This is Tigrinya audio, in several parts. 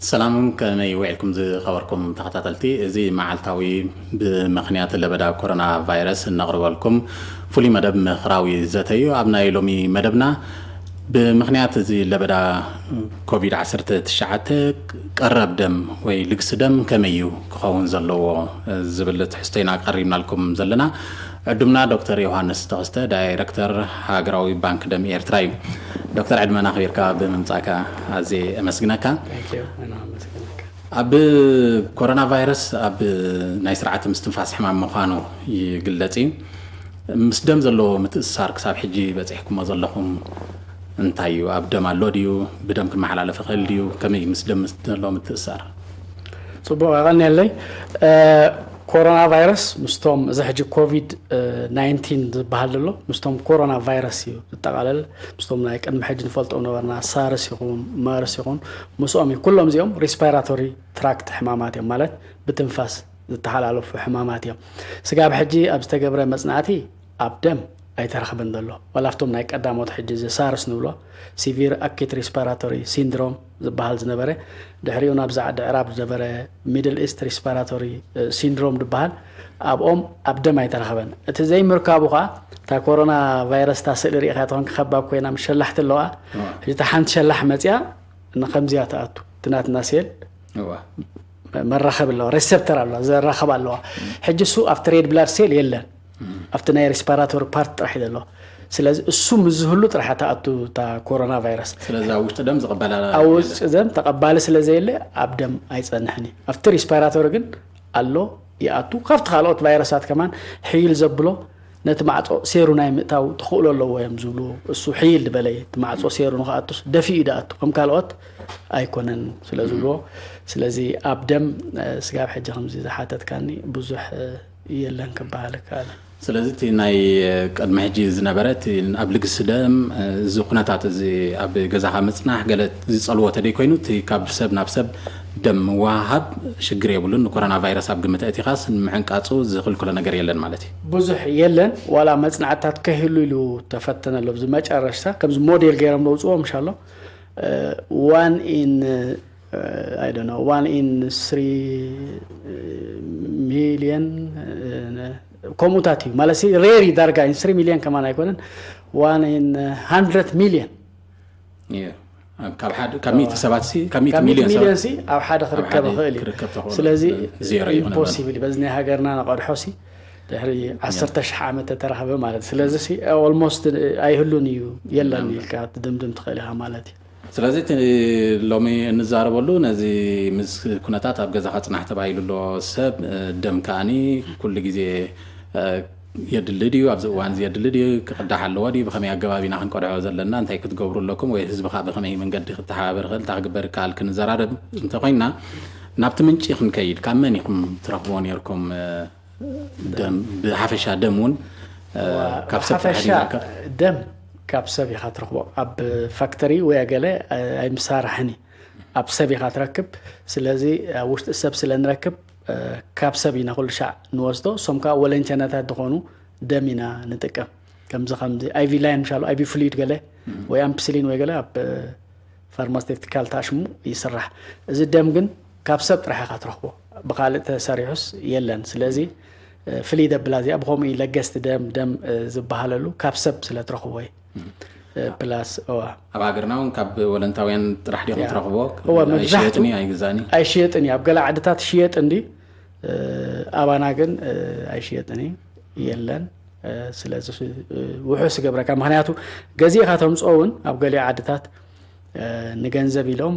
ሰላም፣ ከመይ ውዒልኩም ዝኸበርኩም ተኸታተልቲ? እዚ መዓልታዊ ብምኽንያት ለበዳ ኮሮና ቫይረስ እነቕርበልኩም ፍሉይ መደብ ምኽራዊ ዘተ እዩ። ኣብ ናይ ሎሚ መደብና ብምኽንያት እዚ ለበዳ ኮቪድ ዓሰርተ ትሽዓተ ቀረብ ደም ወይ ልግሲ ደም ከመይ እዩ ክኸውን ዘለዎ ዝብል ትሕዝቶ ኢና ቀሪብናልኩም ዘለና። ዕዱምና ዶክተር ዮሃንስ ተኸስተ፣ ዳይረክተር ሃገራዊ ባንክ ደም ኤርትራ እዩ። ዶክተር፣ ዕድመና ኣኽቢርካ ብምምጻእካ ኣዝየ ኣመስግነካ። Thank you። ኣነ ኣመስግነካ። ኣብ ኮሮና ቫይረስ ኣብ ናይ ስርዓተ ምስትንፋስ ሕማም ምዃኑ ይግለጽ እዩ። ምስ ደም ዘለዎ ምትእስሳር ክሳብ ሕጂ በጺሕኩሞ ዘለኹም እንታይ እዩ? ኣብ ደም ኣሎ ድዩ? ብደም ክመሓላለፍ ይኽእል ድዩ? ከመይ ምስ ደም ምስ ዘለዎ ምትእስሳር? ጽቡቕ፣ የቐንየለይ። እ፣ ኮሮና ቫይረስ ምስቶም እዚ ሕጂ ኮቪድ ናይንቲን ዝበሃል ዘሎ ምስቶም ኮሮና ቫይረስ እዩ ዝጠቓለል። ምስቶም ናይ ቅድሚ ሕጂ ንፈልጦም ነበርና፣ ሳርስ ይኹን ማርስ ይኹን ምስኦም እዩ። ኩሎም እዚኦም ሪስፓይራቶሪ ትራክት ሕማማት እዮም፣ ማለት ብትንፋስ ዝተሓላለፉ ሕማማት እዮም። ስጋብ ሕጂ ኣብ ዝተገብረ መጽናዕቲ ኣብ ደም ኣይተረኽበን ዘሎ። ዋላ ኣብቶም ናይ ቀዳሞት ሕጂ እዚ ሳርስ ንብሎ፣ ሲቪር ኣኪት ሪስፓራቶሪ ሲንድሮም ዝበሃል ዝነበረ፣ ድሕሪኡ ናብዛ ዓዲ ዕራብ ዝነበረ ሚድል ኢስት ሪስፓራቶሪ ሲንድሮም ዝበሃል፣ ኣብኦም ኣብ ደም ኣይተረኸበን። እቲ ዘይምርካቡ ኸዓ እታ ኮሮና ቫይረስ እታ ስእሊ ርኢኻ ተኾንካ፣ ከቢባ ኮይና ምስ ሸላሕቲ ኣለዋ። ሕጂ እታ ሓንቲ ሸላሕ መፅያ ንከምዚያ ትኣቱ፣ እቲ ናትና ሴል እዋ። መራኸቢ ኣለዋ፣ ሬሴፕተር ኣለዋ፣ ዘራኸብ ኣለዋ። ሕጂ እሱ ኣብቲ ሬድ ብላድ ሴል የለን፣ ኣብቲ ናይ ሪስፓራቶሪ ፓርት ጥራሕ እዩ ዘሎ። ስለዚ እሱ ምስ ዝህሉ ጥራሕ ትኣቱ እታ ኮሮና ቫይረስ። ስለዚ ኣብ ውሽጢ ደም ዝቕበላ ኣብ ውሽጢ ደም ተቐባሊ ስለ ዘየለ ኣብ ደም ኣይጸንሕን እዩ። ኣብቲ ሪስፓራቶሪ ግን ኣሎ፣ ይኣቱ። ካብቲ ካልኦት ቫይረሳት ከማን ሕይል ዘብሎ ነቲ ማዕጾ ሴሩ ናይ ምእታው ተኽእሎ ኣለዎ እዮም ዝብሉ። እሱ ሕይል ዝበለ እዩ፣ እቲ ማዕጾ ሴሩ ንኽኣቱስ ደፊኡ እዩ ዝኣቱ፣ ከም ካልኦት ኣይኮነን ስለ ዝብልዎ። ስለዚ ኣብ ደም እ፣ ስጋብ ሕጂ ከምዚ ዝሓተትካኒ ብዙሕ እ፣ የለን ክበሃል ይከኣል። ስለዚ እቲ ናይ ቅድሚ ሕጂ ዝነበረ እቲ ኣብ ልግሲ ደም፣ እዚ ኩነታት እዚ ኣብ ገዛኻ ምጽናሕ ገለ ዝጸልዎ ተደይ ኮይኑ፣ እቲ ካብ ሰብ ናብ ሰብ ደም ምውሃሃብ ሽግር የብሉን። ንኮሮና ቫይረስ ኣብ ግምት ኣእቲኻስ ንምዕንቃጹ ዝኽልክሎ ነገር የለን ማለት እዩ። ብዙሕ የለን፣ ዋላ መጽናዕትታት ከህሉ ኢሉ ተፈተነ ኣሎ። ኣብዚ መጨረሽታ ከምዚ ሞዴል ገይሮም ዘውፅዎ ምሻሎ ዋን ኢን I don't know, one in three million ከምኡታት እዩ ማለት ሲ ሬር እዩ ዳርጋ። ኢን ስሪ ሚሊዮን ከማን ኣይኮነን፣ ዋን ኢን ሃንድረድ ሚሊዮን። እዩ። ኣብ- ካብ ሓደ ካብ ሚእቲ ሰባት ሲ ካብ ሚእቲ ካብ ሚእቲ ሚሊዮን ሰባት ሚሊዮን ሲ ኣብ ሓደ ክርከብ ሓደ ይኽእል እዩ። ክርከብ ተኽእሎ ስለዚ ዜሮ ይኾን ኢምፖሲብል በዚ ናይ ሃገርና ነቐድሖ ሲ ድሕሪ ዓሰርተ ሺሕ ዓመት ተተረኸበ ማለት እዩ። ስለዚ ሲ ኦልሞስት ኣይህሉን እዩ፣ የለን ኢልካ ትድምድም ትኽእል ኢኻ ማለት እዩ። ስለዚ እቲ ሎሚ እንዛረበሉ ነዚ ምስ ኩነታት ኣብ ገዛኻ ጽናሕ ተባሂሉ ኣሎ ሰብ፣ እ፣ ደም ከኣኒ ኩሉ ግዜ፣ እ፣ የድሊ ድዩ? ኣብዚ እዋን እዚ የድሊ ድዩ? ክቕዳሕ ኣለዎ ድዩ? ብኸመይ ኣገባብ ኢና ክንቀድሖ ዘለና? እንታይ ክትገብሩ ኣለኩም? ወይ ህዝቢ ኸኣ ብኸመይ መንገዲ ክተሓባበር ይኽእል? እንታይ ክግበር ይከኣል? ክንዘራረብ እንተኾይንና ናብቲ ምንጪ ክንከይድ ካብ መን ኢኹም ትረኽብዎ ነይርኩም? እ፣ ደም ብሓፈሻ ደም እውን እ፣ ካብ ሰብ ጥራሕ ሓፈሻ ድዩ ዝርከብ? ደም ካብ ሰብ ኢኻ ትረኽቦ። ኣብ ፋክተሪ ወይ ገለ እ፣ ኣይምሳራሕን እዩ። ኣብ ሰብ ኢኻ ትረክብ። ስለዚ ኣብ ውሽጢ ሰብ ስለ ንረክብ እ፣ ካብ ሰብ ኢና ኩሉ ሻዕ ንወስዶ። እሶም ከዓ ወለንቸናታት ዝኾኑ ደም ኢና ንጥቀም። ከምዚ ከምዚ ኣይቪ ላይን ምሻሉ ኣይቪ ፍሉይድ ገለ ወይ ኣምፕስሊን ወይ ገለ ኣብ እ፣ ፋርማሴቲካል ተኣሽሙ ይስራሕ። እዚ ደም ግን ካብ ሰብ ጥራሕ ኢኻ ትረኽቦ፣ ብኻልእ ተሰሪሑስ የለን። ስለዚ እ፣ ፍልይ ደብላ እዚኣ ብኸምኡ እዩ ለገስቲ ደም ደም እ፣ ዝበሃለሉ ካብ ሰብ ስለ ትረኽቦ እዩ። እ፣ ፕላስ እዋ ኣብ ሃገርና እውን ካብ ወለንታውያን ጥራሕ ዲኹም ያ። ትረኽቦ? እወ፣ መብዛሕትኡ ኣይሽየጥን እዩ ኣይግዛእን እዩ። ኣይሽየጥን እዩ። ኣብ ገለ ዓድታት ሽየጥ እንዲ እ፣ ኣባና ግን እ፣ ኣይሽየጥን እዩ፣ የለን። እ፣ ስለዚ እ፣ ውሑስ ይገብረካ። ምክንያቱ ገዚእኻ ተምፅኦ እውን ኣብ ገሊኡ ዓድታት እ፣ ንገንዘብ ኢሎም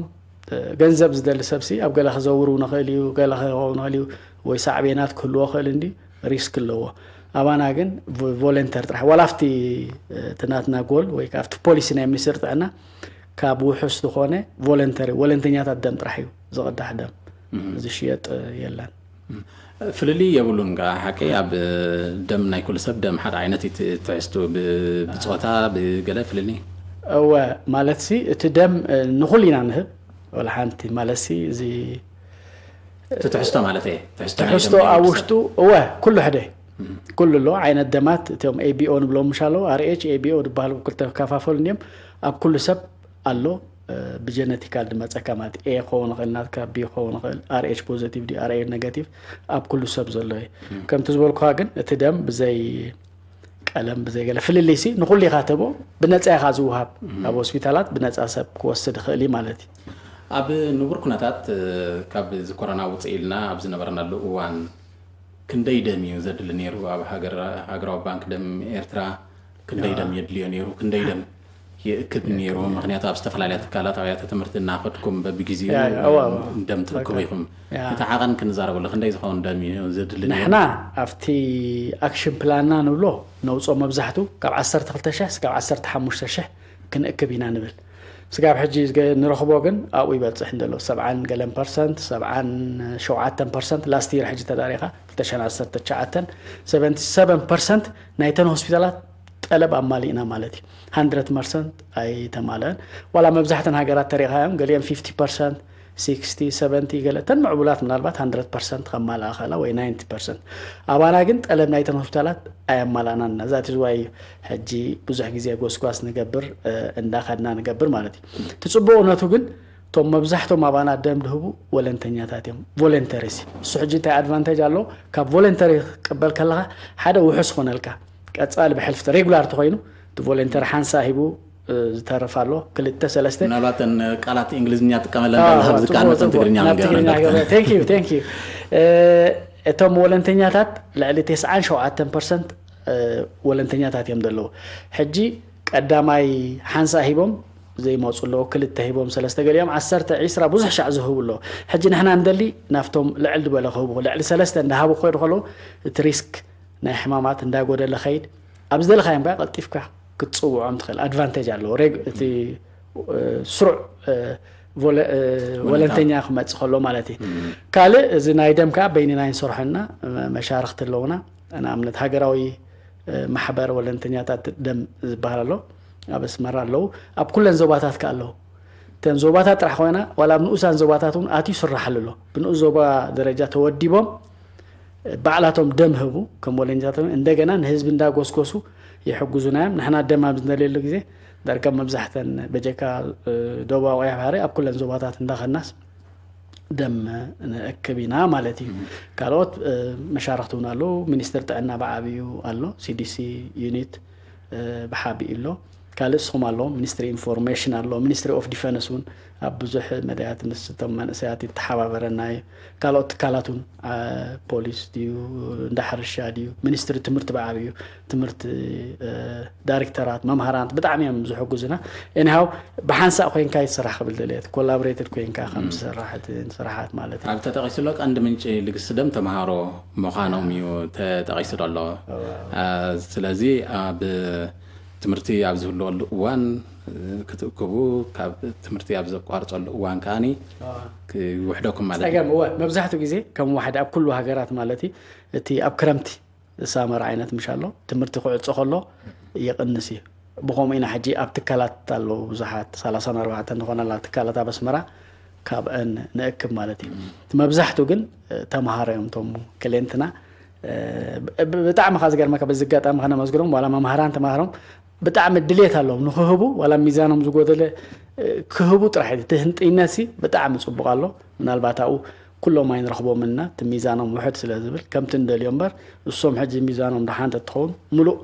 እ፣ ገንዘብ ዝደሊ ሰብሲ ኣብ ገለ ክዘውር እውን ይኽእል እዩ፣ ገለ ክኸውን ይኽእል እዩ፣ ወይ ሳዕቤናት ክህልዎ ይኽእል እንዲ ሪስክ ኣለዎ። ኣባና ግን ቮ- ቮለንተር ጥራሕ ዋላ ኣብቲ እ፣ እቲ ናትና ጎል ወይ ከዓ ኣብቲ ፖሊሲ ናይ ሚኒስትሪ ጥዕና ካብ ውሑስ ዝኾነ ቮለንተሪ ወለንተኛታት ደም ጥራሕ እዩ ዝቕዳሕ፣ ደም ዝሽየጥ እ፣ የለን። ፍልልይ የብሉን። ጋ ሓቂ ኣብ ደም ናይ ኩሉ ሰብ ደም ሓደ ዓይነት እዩ ት- ትሕዝቱ ብ- ብጾታ ብገለ ፍልልይ እወ፣ ማለት ሲ እቲ ደም እ፣ ንኹሉ ኢና ንህብ። ወላ ሓንቲ ማለት ሲ እዚ እቲ ትሕዝቶ ማለት እየ። ትሕዝቶ ናይ ትሕዝቶ ደም ናይ ኣብ ወዲ ውሽጡ እወ ኩሉ ሕደ ኩሉ ኣሎ ዓይነት ደማት እቶም ኤቢኦ ንብሎም ምሽ ኣለዉ ኣርኤች ኤቢኦ ዝበሃሉ ክልተ ክከፋፈሉ እንዲዮም። ኣብ ኩሉ ሰብ ኣሎ። ብጀነቲካል ዝመፀካ ማለት ኤ ክኸውን ይኽእል፣ ናትካ ቢ ክኸውን ይኽእል፣ ኣር ኤች ፖዘቲቭ ድዩ ኣር ኤ ነጋቲቭ ኣብ ኩሉ ሰብ ዘሎ እዩ። ከምቲ ዝበልኩኻ ግን እቲ ደም ብዘይ ቀለም ብዘይ ገለ ፍልልይ ሲ ንኹሉ ኢኻ ትህቦ፣ ብነፃ ኢኻ ዝውሃብ። ኣብ ሆስፒታላት ብነፃ ሰብ ክወስድ ይኽእል እዩ ማለት እዩ። ኣብ ንቡር ኩነታት ካብ እዚ ኮሮና ውፅእ ኢልና ኣብ ዝነበርናሉ እዋን ክንደይ ደም እዩ ዘድሊ ነይሩ? ኣብ ሃገራዊ ባንክ ደም ኤርትራ ክንደይ ደም የድልዮ ነይሩ? ክንደይ ደም ይእክብ ነይሩ? ምክንያቱ ኣብ ዝተፈላለያ ትካላት ኣብያተ ትምህርቲ እናኸድኩም በብግዜኡ ደም ትእክቡ ኢኹም። እቲ ዓቐን ክንዛረበሉ ክንደይ ዝኸውን ደም እዩ ዘድሊ ነይሩ? ንሕና ኣብቲ ኣክሽን ፕላንና ንብሎ ነውፅኦ መብዛሕቱ ካብ ዓሰርተ ክልተ ሽሕ እስካብ ዓሰርተ ሓሙሽተ ሽሕ ክንእክብ ኢና ንብል። ስጋብ ሕጂ ንረኽቦ ግን ኣብኡ ይበፅሕ እንደሎ ሰብዓን ገለን ፐርሰንት ሰብዓን ሸውዓተን ፐርሰንት ላስት ይር ሕጂ ተዳሪኻ ክልተ ሽሕን ዓሰርተ ትሽዓተን ሰቨንቲ ሰቨን ፐርሰንት ናይተን ሆስፒታላት ጠለብ ኣማሊእና ማለት እዩ። ሃንድረድ ፐርሰንት ኣይተማልአን። ዋላ መብዛሕተን ሃገራት ተሪኻዮም ገሊኦም ፊፍቲ ፐርሰንት ሲክስቲ ሰቨንቲ ገለ እተን ምዕቡላት ምናልባት ሃንድረድ ፐርሰንት ከማልኣ ኸላ ወይ ናይንቲ ፐርሰንት። ኣባና ግን ጠለብ ናይተን ሆስፒታላት ኣየማላእናን ኢና። ዛት ዝዋይ ሕጂ ብዙሕ ግዜ ጎስጓስ ንገብር እንዳኸድና ንገብር ማለት እዩ። ትፅቡቕነቱ ግን እቶም መብዛሕቶም ኣባና ደም ድህቡ ወለንተኛታት እዮም፣ ቮለንተሪስ። እሱ ሕጂ እንታይ ኣድቫንቴጅ ኣሎ? ካብ ቮለንተሪ ክቅበል ከለካ ሓደ ውሑስ ኾነልካ፣ ቀፃሊ ብሕልፍቲ ሬጉላር ተኮይኑ እቲ ቮለንተሪ ሓንሳ ሂቡ ዝተርፍ ኣሎ ክልተ ሰለስተ። ምናልባት ቃላት እንግሊዝኛ ጥቀመለን ዳላ ዝቃመፀን ትግርኛ ገበ። እቶም ወለንተኛታት ልዕሊ ተስዓን ሸውዓተን ፐርሰንት ወለንተኛታት እዮም ዘለዉ። ሕጂ ቀዳማይ ሓንሳ ሂቦም ዘይመፁ ኣለዉ፣ ክልተ ሂቦም ሰለስተ ገሊኦም ዓሰርተ ዒስራ ብዙሕ ሻዕ ዝህቡ ኣለዉ። ሕጂ ንሕና እንደሊ ናብቶም ልዕል ዝበለ ክህቡ ልዕሊ ሰለስተ እንዳሃቡ ክኸዱ ከለዉ እቲ ሪስክ ናይ ሕማማት እንዳጎደለ ኸይድ ኣብ ዝደለኻዮም ከ ቀልጢፍካ ክትፅውዖም ትኽእል ኣድቫንቴጅ ኣለዎ። እቲ ስሩዕ ወለንተኛ ክመፅእ ከሎ ማለት እዩ። ካልእ እዚ ናይ ደም ከዓ በይንና ይንሰርሖና መሻርክቲ ኣለውና። ንኣብነት ሃገራዊ ማሕበር ወለንተኛታት ደም ዝበሃል ኣሎ ኣብ ኣስመራ ኣለዉ። ኣብ ኩለን ዞባታት ከዓ ኣለዉ። እተን ዞባታት ጥራሕ ኮይና ዋላ ኣብ ንኡሳን ዞባታት እውን ኣትዩ ይስራሓሉ ኣሎ። ብንኡስ ዞባ ደረጃ ተወዲቦም ባዕላቶም ደም ህቡ ከም ወለንጃቶም እንደገና ንህዝቢ እንዳጎስጎሱ ይሕጉዙና እዮም። ንሕና ደም ኣብ ዝንደልየሉ ግዜ ዳርጋ መብዛሕተን በጀካ ደቡባዊ ቀይሕ ባሕሪ ኣብ ኩለን ዞባታት እንዳኸናስ ደም ንእክብ ኢና ማለት እዩ። ካልኦት መሻርክቲ እውን ኣለዉ። ሚኒስትሪ ጥዕና ብዓብዩ ኣሎ፣ ሲዲሲ ዩኒት ብሓቢ ኣሎ። ካልእ ስኹም ኣሎ፣ ሚኒስትሪ ኢንፎርሜሽን ኣሎ፣ ሚኒስትሪ ኦፍ ዲፈንስ እውን ኣብ ብዙሕ መዳያት ምስቶም መንእሰያት ይተሓባበረና እዩ። ካልኦት ትካላት እውን ፖሊስ ድዩ እንዳ ሕርሻ ድዩ ሚኒስትሪ ትምህርቲ ብዓብዩ ትምህርቲ ዳይሬክተራት መምሃራንት ብጣዕሚ እዮም ዝሕጉዝና። ኤኒሃው ብሓንሳእ ኮይንካ ይትስራሕ ክብል ደልየት ኮላቦሬትድ ኮይንካ ከም ዝስራሕ እቲ ስራሓት ማለት እዩ። ኣብ ተጠቂሱ ኣሎ ቀንዲ ምንጪ ልግሲ ደም ተምሃሮ ምዃኖም እዩ ተጠቂሱ ዘሎ። ስለዚ ኣብ ትምህርቲ ኣብ ዝህልወሉ እዋን ክትእክቡ ካብ ትምህርቲ ኣብ ዘቋርፀሉ እዋን ከዓኒ ይውሕደኩም ማለት እዩ። ጸገም እወ መብዛሕትኡ ግዜ ከም ዋሕዲ ኣብ ኩሉ ሃገራት ማለት እዩ እቲ ኣብ ክረምቲ ሳመር ዓይነት ምሽ ኣሎ ትምህርቲ ክዕፆ ከሎ ይቕንስ እዩ። ብኸምኡ ኢና ሕጂ ኣብ ትካላት ኣለዉ ብዙሓት ሰላሳን ኣርባዕተን ዝኾናላ ትካላት ኣብ ኣስመራ ካብአን ንእክብ ማለት እዩ። መብዛሕቱ ግን ተምሃሮ እዮም እቶም ክሌንትና። ብጣዕሚ ካ ዝገርመካ በዚ ኣጋጣሚ ከነመስግኖም ዋላ መምሃራን ተምሃሮም ብጣዕሚ ድሌት ኣለዎም ንክህቡ ዋላ ሚዛኖም ዝጎደለ ክህቡ ጥራሕ እዩ። እቲ ህንጥይነት ሲ ብጣዕሚ ፅቡቅ ኣሎ። ምናልባት ኣብኡ ኩሎም ኣይንረኽቦምን ኢና እቲ ሚዛኖም ውሕድ ስለ ዝብል ከምቲ ንደልዮ እምበር እሶም ሕጂ ሚዛኖም ደሓን ተትኸውን ምሉእ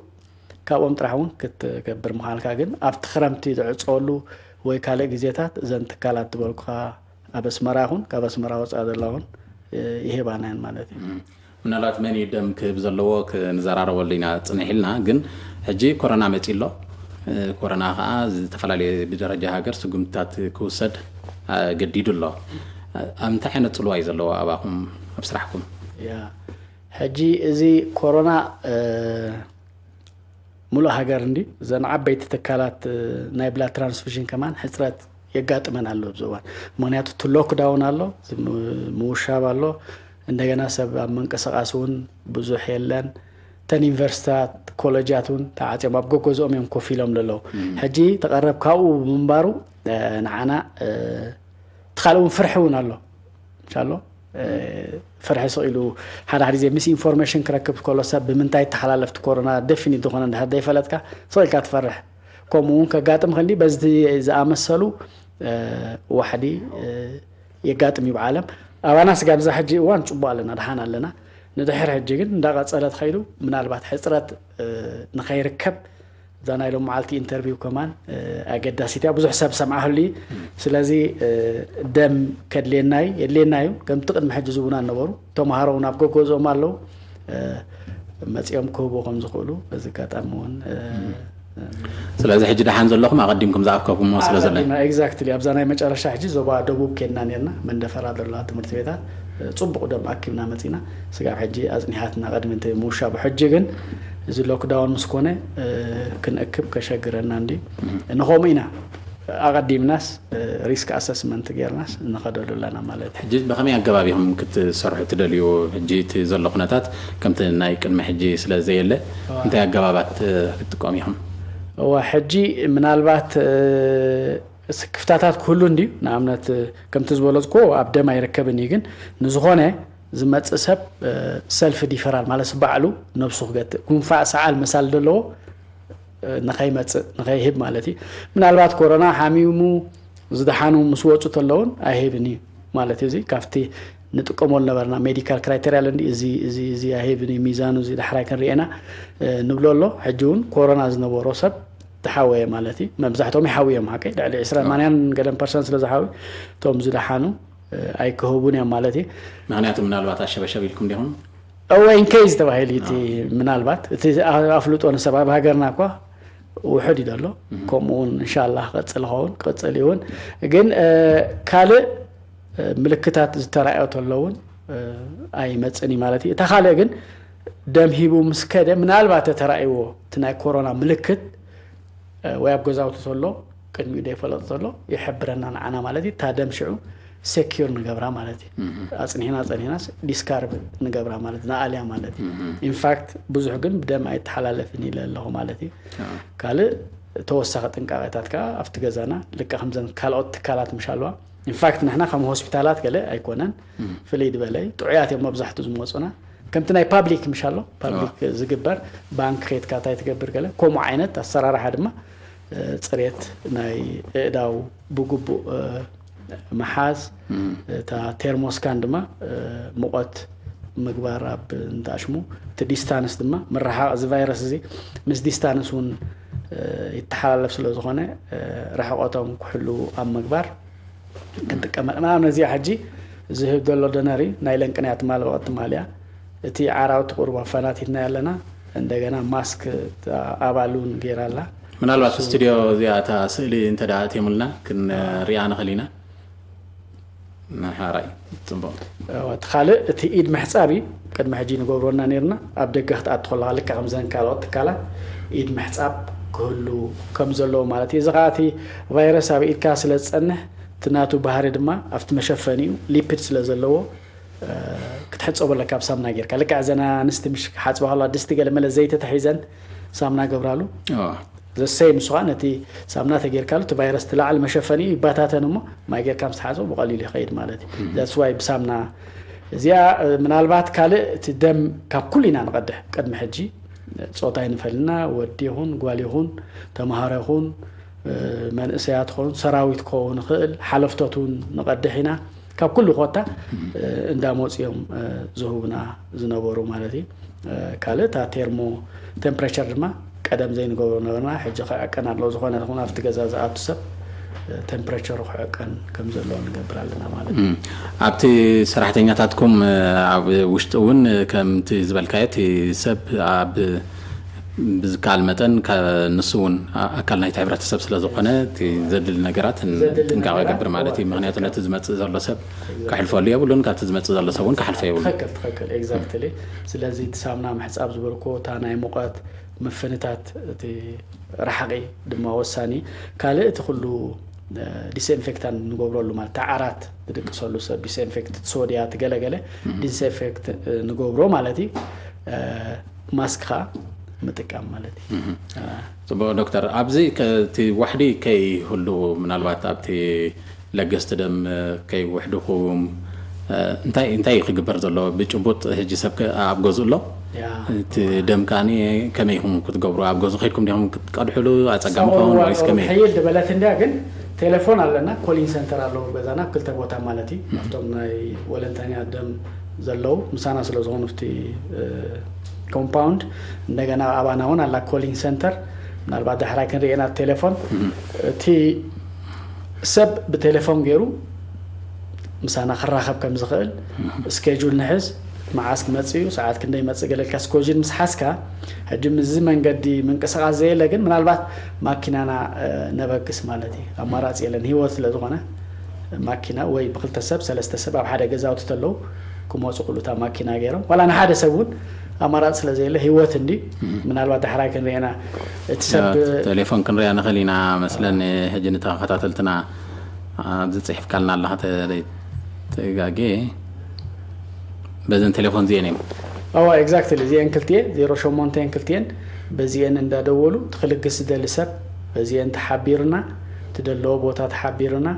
ካብኦም ጥራሕ እውን ክትገብር ምኻልካ ግን ኣብቲ ክረምቲ ዝዕፀወሉ ወይ ካልእ ግዜታት እዘን ትካላት ዝበልኩኻ ኣብ ኣስመራ ይኹን ካብ ኣስመራ ወፃኢ ዘለውን ይህባና እየን ማለት እዩ። ምናልባት መን እዩ ደም ክህብ ዘለዎ ክንዘራረበሉ ኢና ፅንሕ ኢልና፣ ግን ሕጂ ኮረና መፂ ኣሎ። ኮረና ከዓ ዝተፈላለየ ብደረጃ ሃገር ስጉምትታት ክውሰድ ገዲዱ ኣሎ። ኣብ እንታይ ዓይነት ፅልዋ እዩ ዘለዎ ኣባኹም ኣብ ስራሕኩም? ያ ሕጂ እዚ ኮሮና ሙሉእ ሃገር እንዲ እዘን ዓበይቲ ትካላት ናይ ብላድ ትራንስፊሽን ከማን ሕፅረት የጋጥመን ኣሎ ኣብዚ እዋን። ምክንያቱ እቲ ሎክዳውን ኣሎ፣ ምውሻብ ኣሎ፣ እንደገና ሰብ ኣብ ምንቅስቃስ እውን ብዙሕ የለን። እተን ዩኒቨርሲታት ኮለጃት እውን ተዓፅዮም ኣብ ገገዝኦም እዮም ኮፍ ኢሎም ዘለዉ። ሕጂ ተቐረብ ካብኡ ብምንባሩ ንዓና እቲ ካልእ እውን ፍርሒ እውን ኣሎ። እንሻሎ ፍርሒ ስቕ ኢሉ ሓደ ሓደ ግዜ ምስ ኢንፎርሜሽን ክረክብ ከሎ ሰብ ብምንታይ ተሓላለፍቲ ኮሮና ደፊኒት ዝኾነ እንድሕር ዘይፈለጥካ ስቕ ኢልካ ትፈርሕ። ከምኡ እውን ከጋጥም ክንዲ በዚ ዝኣመሰሉ ዋሕዲ የጋጥም እዩ ብዓለም። ኣባና ስጋብ እዛ ሕጂ እዋን ፅቡቅ ኣለና፣ ደሓን ኣለና። ንድሕር ሕጂ ግን እንዳቐፀለ ተኸይዱ ምናልባት ሕፅረት ንኸይርከብ እዛ ናይ ሎም መዓልቲ ኢንተርቪው ከማን ኣገዳሲት እያ። ብዙሕ ሰብ ሰምዓህሉ እዩ። ስለዚ ደም ከድልየና እዩ፣ የድልየና እዩ። ከምቲ ቅድሚ ሕጂ ዝቡና ነበሩ ተምሃሮ እውን ኣብ ገገዝኦም ኣለዉ፣ መፂኦም ክህቡ ከም ዝኽእሉ በዚ ኣጋጣሚ እውን ስለዚ ሕጂ ደሓን ዘለኹም ኣቐዲምኩም ዝኣከብኩሞ ስለ ዘሎ ኤግዛክትሊ ኣብዛ ናይ መጨረሻ ሕጂ ዞባ ደቡብ ኬድና ነርና መንደፈራ ዘለዋ ትምህርቲ ቤታት ፅቡቕ ደም ኣኪብና መፂና። ስጋብ ሕጂ ኣፅኒሓትና ቅድሚ እቲ ምውሻቡ። ሕጂ ግን እዚ ሎክዳውን ምስ ኮነ ክንእክብ ከሸግረና እንዲ ንኸምኡ ኢና ኣቐዲምናስ ሪስክ ኣሰስመንት ጌርናስ ንኸደሉ ኣለና ማለት እዩ። ሕጂ ብኸመይ ኣገባብ ኢኹም ክትሰርሑ ትደልዩ? ሕጂ እቲ ዘሎ ኩነታት ከምቲ ናይ ቅድሚ ሕጂ ስለ ዘየለ እንታይ ኣገባባት ክትጥቀሙ ኢኹም? እዋ ሕጂ ምናልባት ስክፍታታት ክህሉ እንድዩ። ንኣብነት ከምቲ ዝበለፅኮ ኣብ ደም ኣይርከብን እዩ፣ ግን ንዝኾነ ዝመፅእ ሰብ ሰልፍ ዲፈራል ማለት ባዕሉ ነብሱ ክገትእ ጉንፋዕ ሰዓል መሳል ዘለዎ ንኸይመፅእ ንኸይህብ ማለት እዩ። ምናልባት ኮሮና ሓሚሙ ዝደሓኑ ምስ ወፁ ተለውን ኣይህብን እዩ ማለት እዩ። እዚ ካብቲ ንጥቀመሉ ነበርና ሜዲካል ክራይቴሪያ እንዲ እዚ እዚ እዚ ኣይህብን እዩ፣ ሚዛኑ እዚ ዳሕራይ ክንርኤና ንብሎ ኣሎ። ሕጂ እውን ኮሮና ዝነበሮ ሰብ ተሓወየ ማለት እዩ። መብዛሕትኦም ይሓውዮም ሓቀይ ልዕሊ ዕስራን ሰማንያን ገለን ፐርሰንት ስለ ዝሓውዩ እቶም ዝደሓኑ ኣይክህቡን እዮም ማለት እዩ። ምክንያቱ ምናልባት ኣሸበሸብ ኢልኩም ዲኹም? እወ ኢንኬዝ ተባሂሉ እቲ ምናልባት እቲ ኣፍልጦ ንሰብ ኣብ ሃገርና እኳ ውሑድ እዩ ዘሎ። ከምኡ እውን እንሻላ ክቐፅል ይኸውን ክቐፅል ይውን ግን ካልእ ምልክታት ዝተራእዮ ተሎ እውን ኣይመፅን እዩ ማለት እዩ። እታ ካልእ ግን ደም ሂቡ ምስ ከደ ምናልባት ተተራእይዎ እቲ ናይ ኮሮና ምልክት ወይ ኣብ ገዛውቲ ተሎ ቅድሚኡ ዘይፈለጦ ተሎ ይሕብረና ንዓና ማለት እዩ። እታ ደም ሽዑ ሴኪር ንገብራ ማለት እዩ። ኣፅኒሕና ፀኒሕናስ ዲስካርብ ንገብራ ማለት ንኣልያ ማለት እዩ። ኢንፋክት ብዙሕ ግን ብደም ኣይተሓላለፍን ኢለ ኣለኹ ማለት እዩ። ካልእ ተወሳኺ ጥንቃቄታት ከዓ ኣብቲ ገዛና ልካ ከምዘን ካልኦት ትካላት ምሽ ኣለዋ። ኢንፋክት ንሕና ከም ሆስፒታላት ገለ ኣይኮነን ፍልይ ዝበለ እዩ። ጥዑያት እዮም መብዛሕትኡ ዝመፁና ከምቲ ናይ ፓብሊክ ምሽ ኣሎ ፓብሊክ ዝግበር ባንክ ከይድካ እንታይ ትገብር ገለ ከምኡ ዓይነት ኣሰራርሓ ድማ ፅሬት ናይ እእዳው ብግቡእ ምሓዝ እታ ቴርሞስካን ድማ ሙቐት ምግባር ኣብ እንተኣሽሙ እቲ ዲስታንስ ድማ ምርሓቕ እዚ ቫይረስ እዚ ምስ ዲስታንስ እውን ይተሓላለፍ ስለ ዝኾነ ርሕቐቶም ክሕሉ ኣብ ምግባር ክንጥቀመላ ምናምን እዚኣ ሕጂ ዝህብ ዘሎ ደነሪ ናይ ለንቅንያ ትማል በቐት ትማልያ እቲ ዓራውቲ ቁርባ ፈናቲትና ያለና እንደገና ማስክ ኣባል እውን ገይራ ኣላ። ምናልባት ስቱዲዮ እዚኣ እታ ስእሊ እንተ ደኣ ኣእትዮምልና ክንሪኣ ንኽእል ኢና። ንሓራይ ጽቡቕ። እቲ ካልእ እቲ ኢድ ምሕጻብ እዩ። ቅድሚ ሕጂ ንገብሮና ነርና ኣብ ደገ ክትኣቱ ከለኻ ልካ ከምዘን ካልኦት ትካላት ኢድ ምሕጻብ ክህሉ ከም ዘለዎ ማለት እዩ። እዚ ከዓ እቲ ቫይረስ ኣብ ኢድካ ስለ ዝጸንሕ እቲ ናቱ ባህሪ ድማ ኣብቲ መሸፈኒኡ ሊፒድ ስለ ዘለዎ ክትሕጸቦ ኣለካ ብሳምና ጌርካ። ልክዕ እዘን ኣንስቲ ምሽ ክሓጽባ ከለዋ ድስቲ ገለ መለ ዘይቲ ተሒዘን ሳምና ገብራሉ። ዘሰይ ምስ ኸዓ ነቲ ሳምና ተጌርካሉ እቲ ቫይረስ እቲ ላዕሊ መሸፈኒ ይባታተን እሞ ማይ ጌርካ ምስ ተሓጽቦ ብቐሊሉ ይኸይድ ማለት እዩ። ዛትስ ዋይ ብሳምና እዚኣ ምናልባት ካልእ እቲ ደም ካብ ኩሉ ኢና ንቐድሕ ቅድሚ ሕጂ ፆታ ይንፈልና ወዲ ይኹን ጓል ይኹን ተምሃሮ ይኹን መንእሰያት ክኸውን ሰራዊት ክኸውን ይኽእል ሓለፍቶት እውን ንቐድሕ ኢና ካብ ኩሉ ኮታ እንዳመፁ እዮም ዝህቡና ዝነበሩ ማለት እዩ። ካልእ እታ ቴርሞ ቴምፕሬቸር ድማ ቀደም ዘይንገብሮ ነበርና ሕጂ ክዕቀን ኣለዎ ዝኾነ ይኹን ኣብቲ ገዛ ዝኣቱ ሰብ ቴምፕሬቸሩ ክዕቀን ከም ዘለዎ ንገብር ኣለና ማለት እዩ። ኣብቲ ሰራሕተኛታትኩም ኣብ ውሽጢ እውን ከምቲ ዝበልካዮ እቲ ሰብ ኣብ ብዝከኣል መጠን ንሱ እውን ኣካል ናይቲ ሕብረተሰብ ስለ ዝኾነ እቲ ዘድሊ ነገራት ጥንቃቐ ገብር ማለት እዩ። ምክንያቱ ነቲ ዝመፅእ ዘሎ ሰብ ክሕልፈሉ የብሉን፣ ካብቲ ዝመፅእ ዘሎ ሰብ እውን ክሓልፎ የብሉን። ትኽክል ትኽክል ኤግዛክትሊ። ስለዚ እቲ ሳምና ምሕፃብ ዝበልኩዎ እታ ናይ ሙቐት ምፍንታት እቲ ርሓቂ ድማ ወሳኒ። ካልእ እቲ ኩሉ ዲስኢንፌክታንት ንገብረሉ ማለት እታ ዓራት ዝድቅሰሉ ሰብ ዲስኢንፌክት ሶድያ ትገለገለ ዲስኢንፌክት ንገብሮ ማለት እዩ። ማስክ ከዓ ምጥቃም ማለት እዩ። ፅቡቅ ዶክተር፣ ኣብዚ እቲ ዋሕዲ ከይህሉ ምናልባት ኣብቲ ለገስቲ ደም ከይውሕድኹም እንታይ እንታይ እዩ ክግበር ዘሎ? ብጭቡጥ ሕጂ ሰብ ኣብ ገዝኡ ኣሎ እቲ ደም ከኣ ከመይ ኢኹም ክትገብሩ? ኣብ ገዝኡ ከይድኩም ዲኹም ክትቀድሕሉ ኣጸጋሚ ክኸውን ወይስ ከመይ? ሕይል ዝበለት እንድያ ግን ቴሌፎን ኣለና፣ ኮሊንግ ሰንተር ኣለዎ ገዛና ኣብ ክልተ ቦታ ማለት እዩ። ኣብቶም ናይ ወለንተኛ ደም ዘለዉ ምሳና ስለ ዝኾኑ ኣብቲ ኮምፓውንድ፣ እንደገና ኣባና እውን ኣላ ኮሊንግ ሰንተር። ምናልባት ዳሕራይ ክንርእየና ቴሌፎን እቲ ሰብ ብቴሌፎን ገይሩ ምሳና ክራኸብ ከም ዝኽእል ስኬጁል ንሕዝ። መዓስ ክመጽእ እዩ፣ ሰዓት ክንደይ ይመጽእ ገለልካ ስኬጁል ምስ ሓዝካ፣ ሕጂ ምስዚ መንገዲ ምንቅስቃስ ዘየለ ግን ምናልባት ማኪናና ነበግስ ማለት እዩ። ኣማራፂ የለን፣ ህይወት ስለ ዝኾነ ማኪና ወይ ብክልተ ሰብ ሰለስተ ሰብ ኣብ ሓደ ገዛውቲ ተለዉ ክመፁ ክእሉ እታ ማኪና ገይሮም ዋላ ንሓደ ሰብ እውን ኣማራፂ ስለ ዘየለ ህይወት እንዲ ምናልባት ዳሕራይ ክንርኤና እቲ ሰብ ቴሌፎን ክንሪኣ ንኽእል ኢና መስለኒ። ሕጂ ንተኸታተልትና ኣብዚ ፅሒፍካልና ኣለኻ ተጋጌ በዘን ቴሌፎን እዚኤን እዮም። ኣዋ exactly እዚኤን ክልቲኤ ዜሮ ሸሞንተን ክልቲኤን በዚኤን እንዳደወሉ ትክልግስ ዝደሊ ሰብ በዚኤን ተሓቢርና ትደለዎ ቦታ ተሓቢርና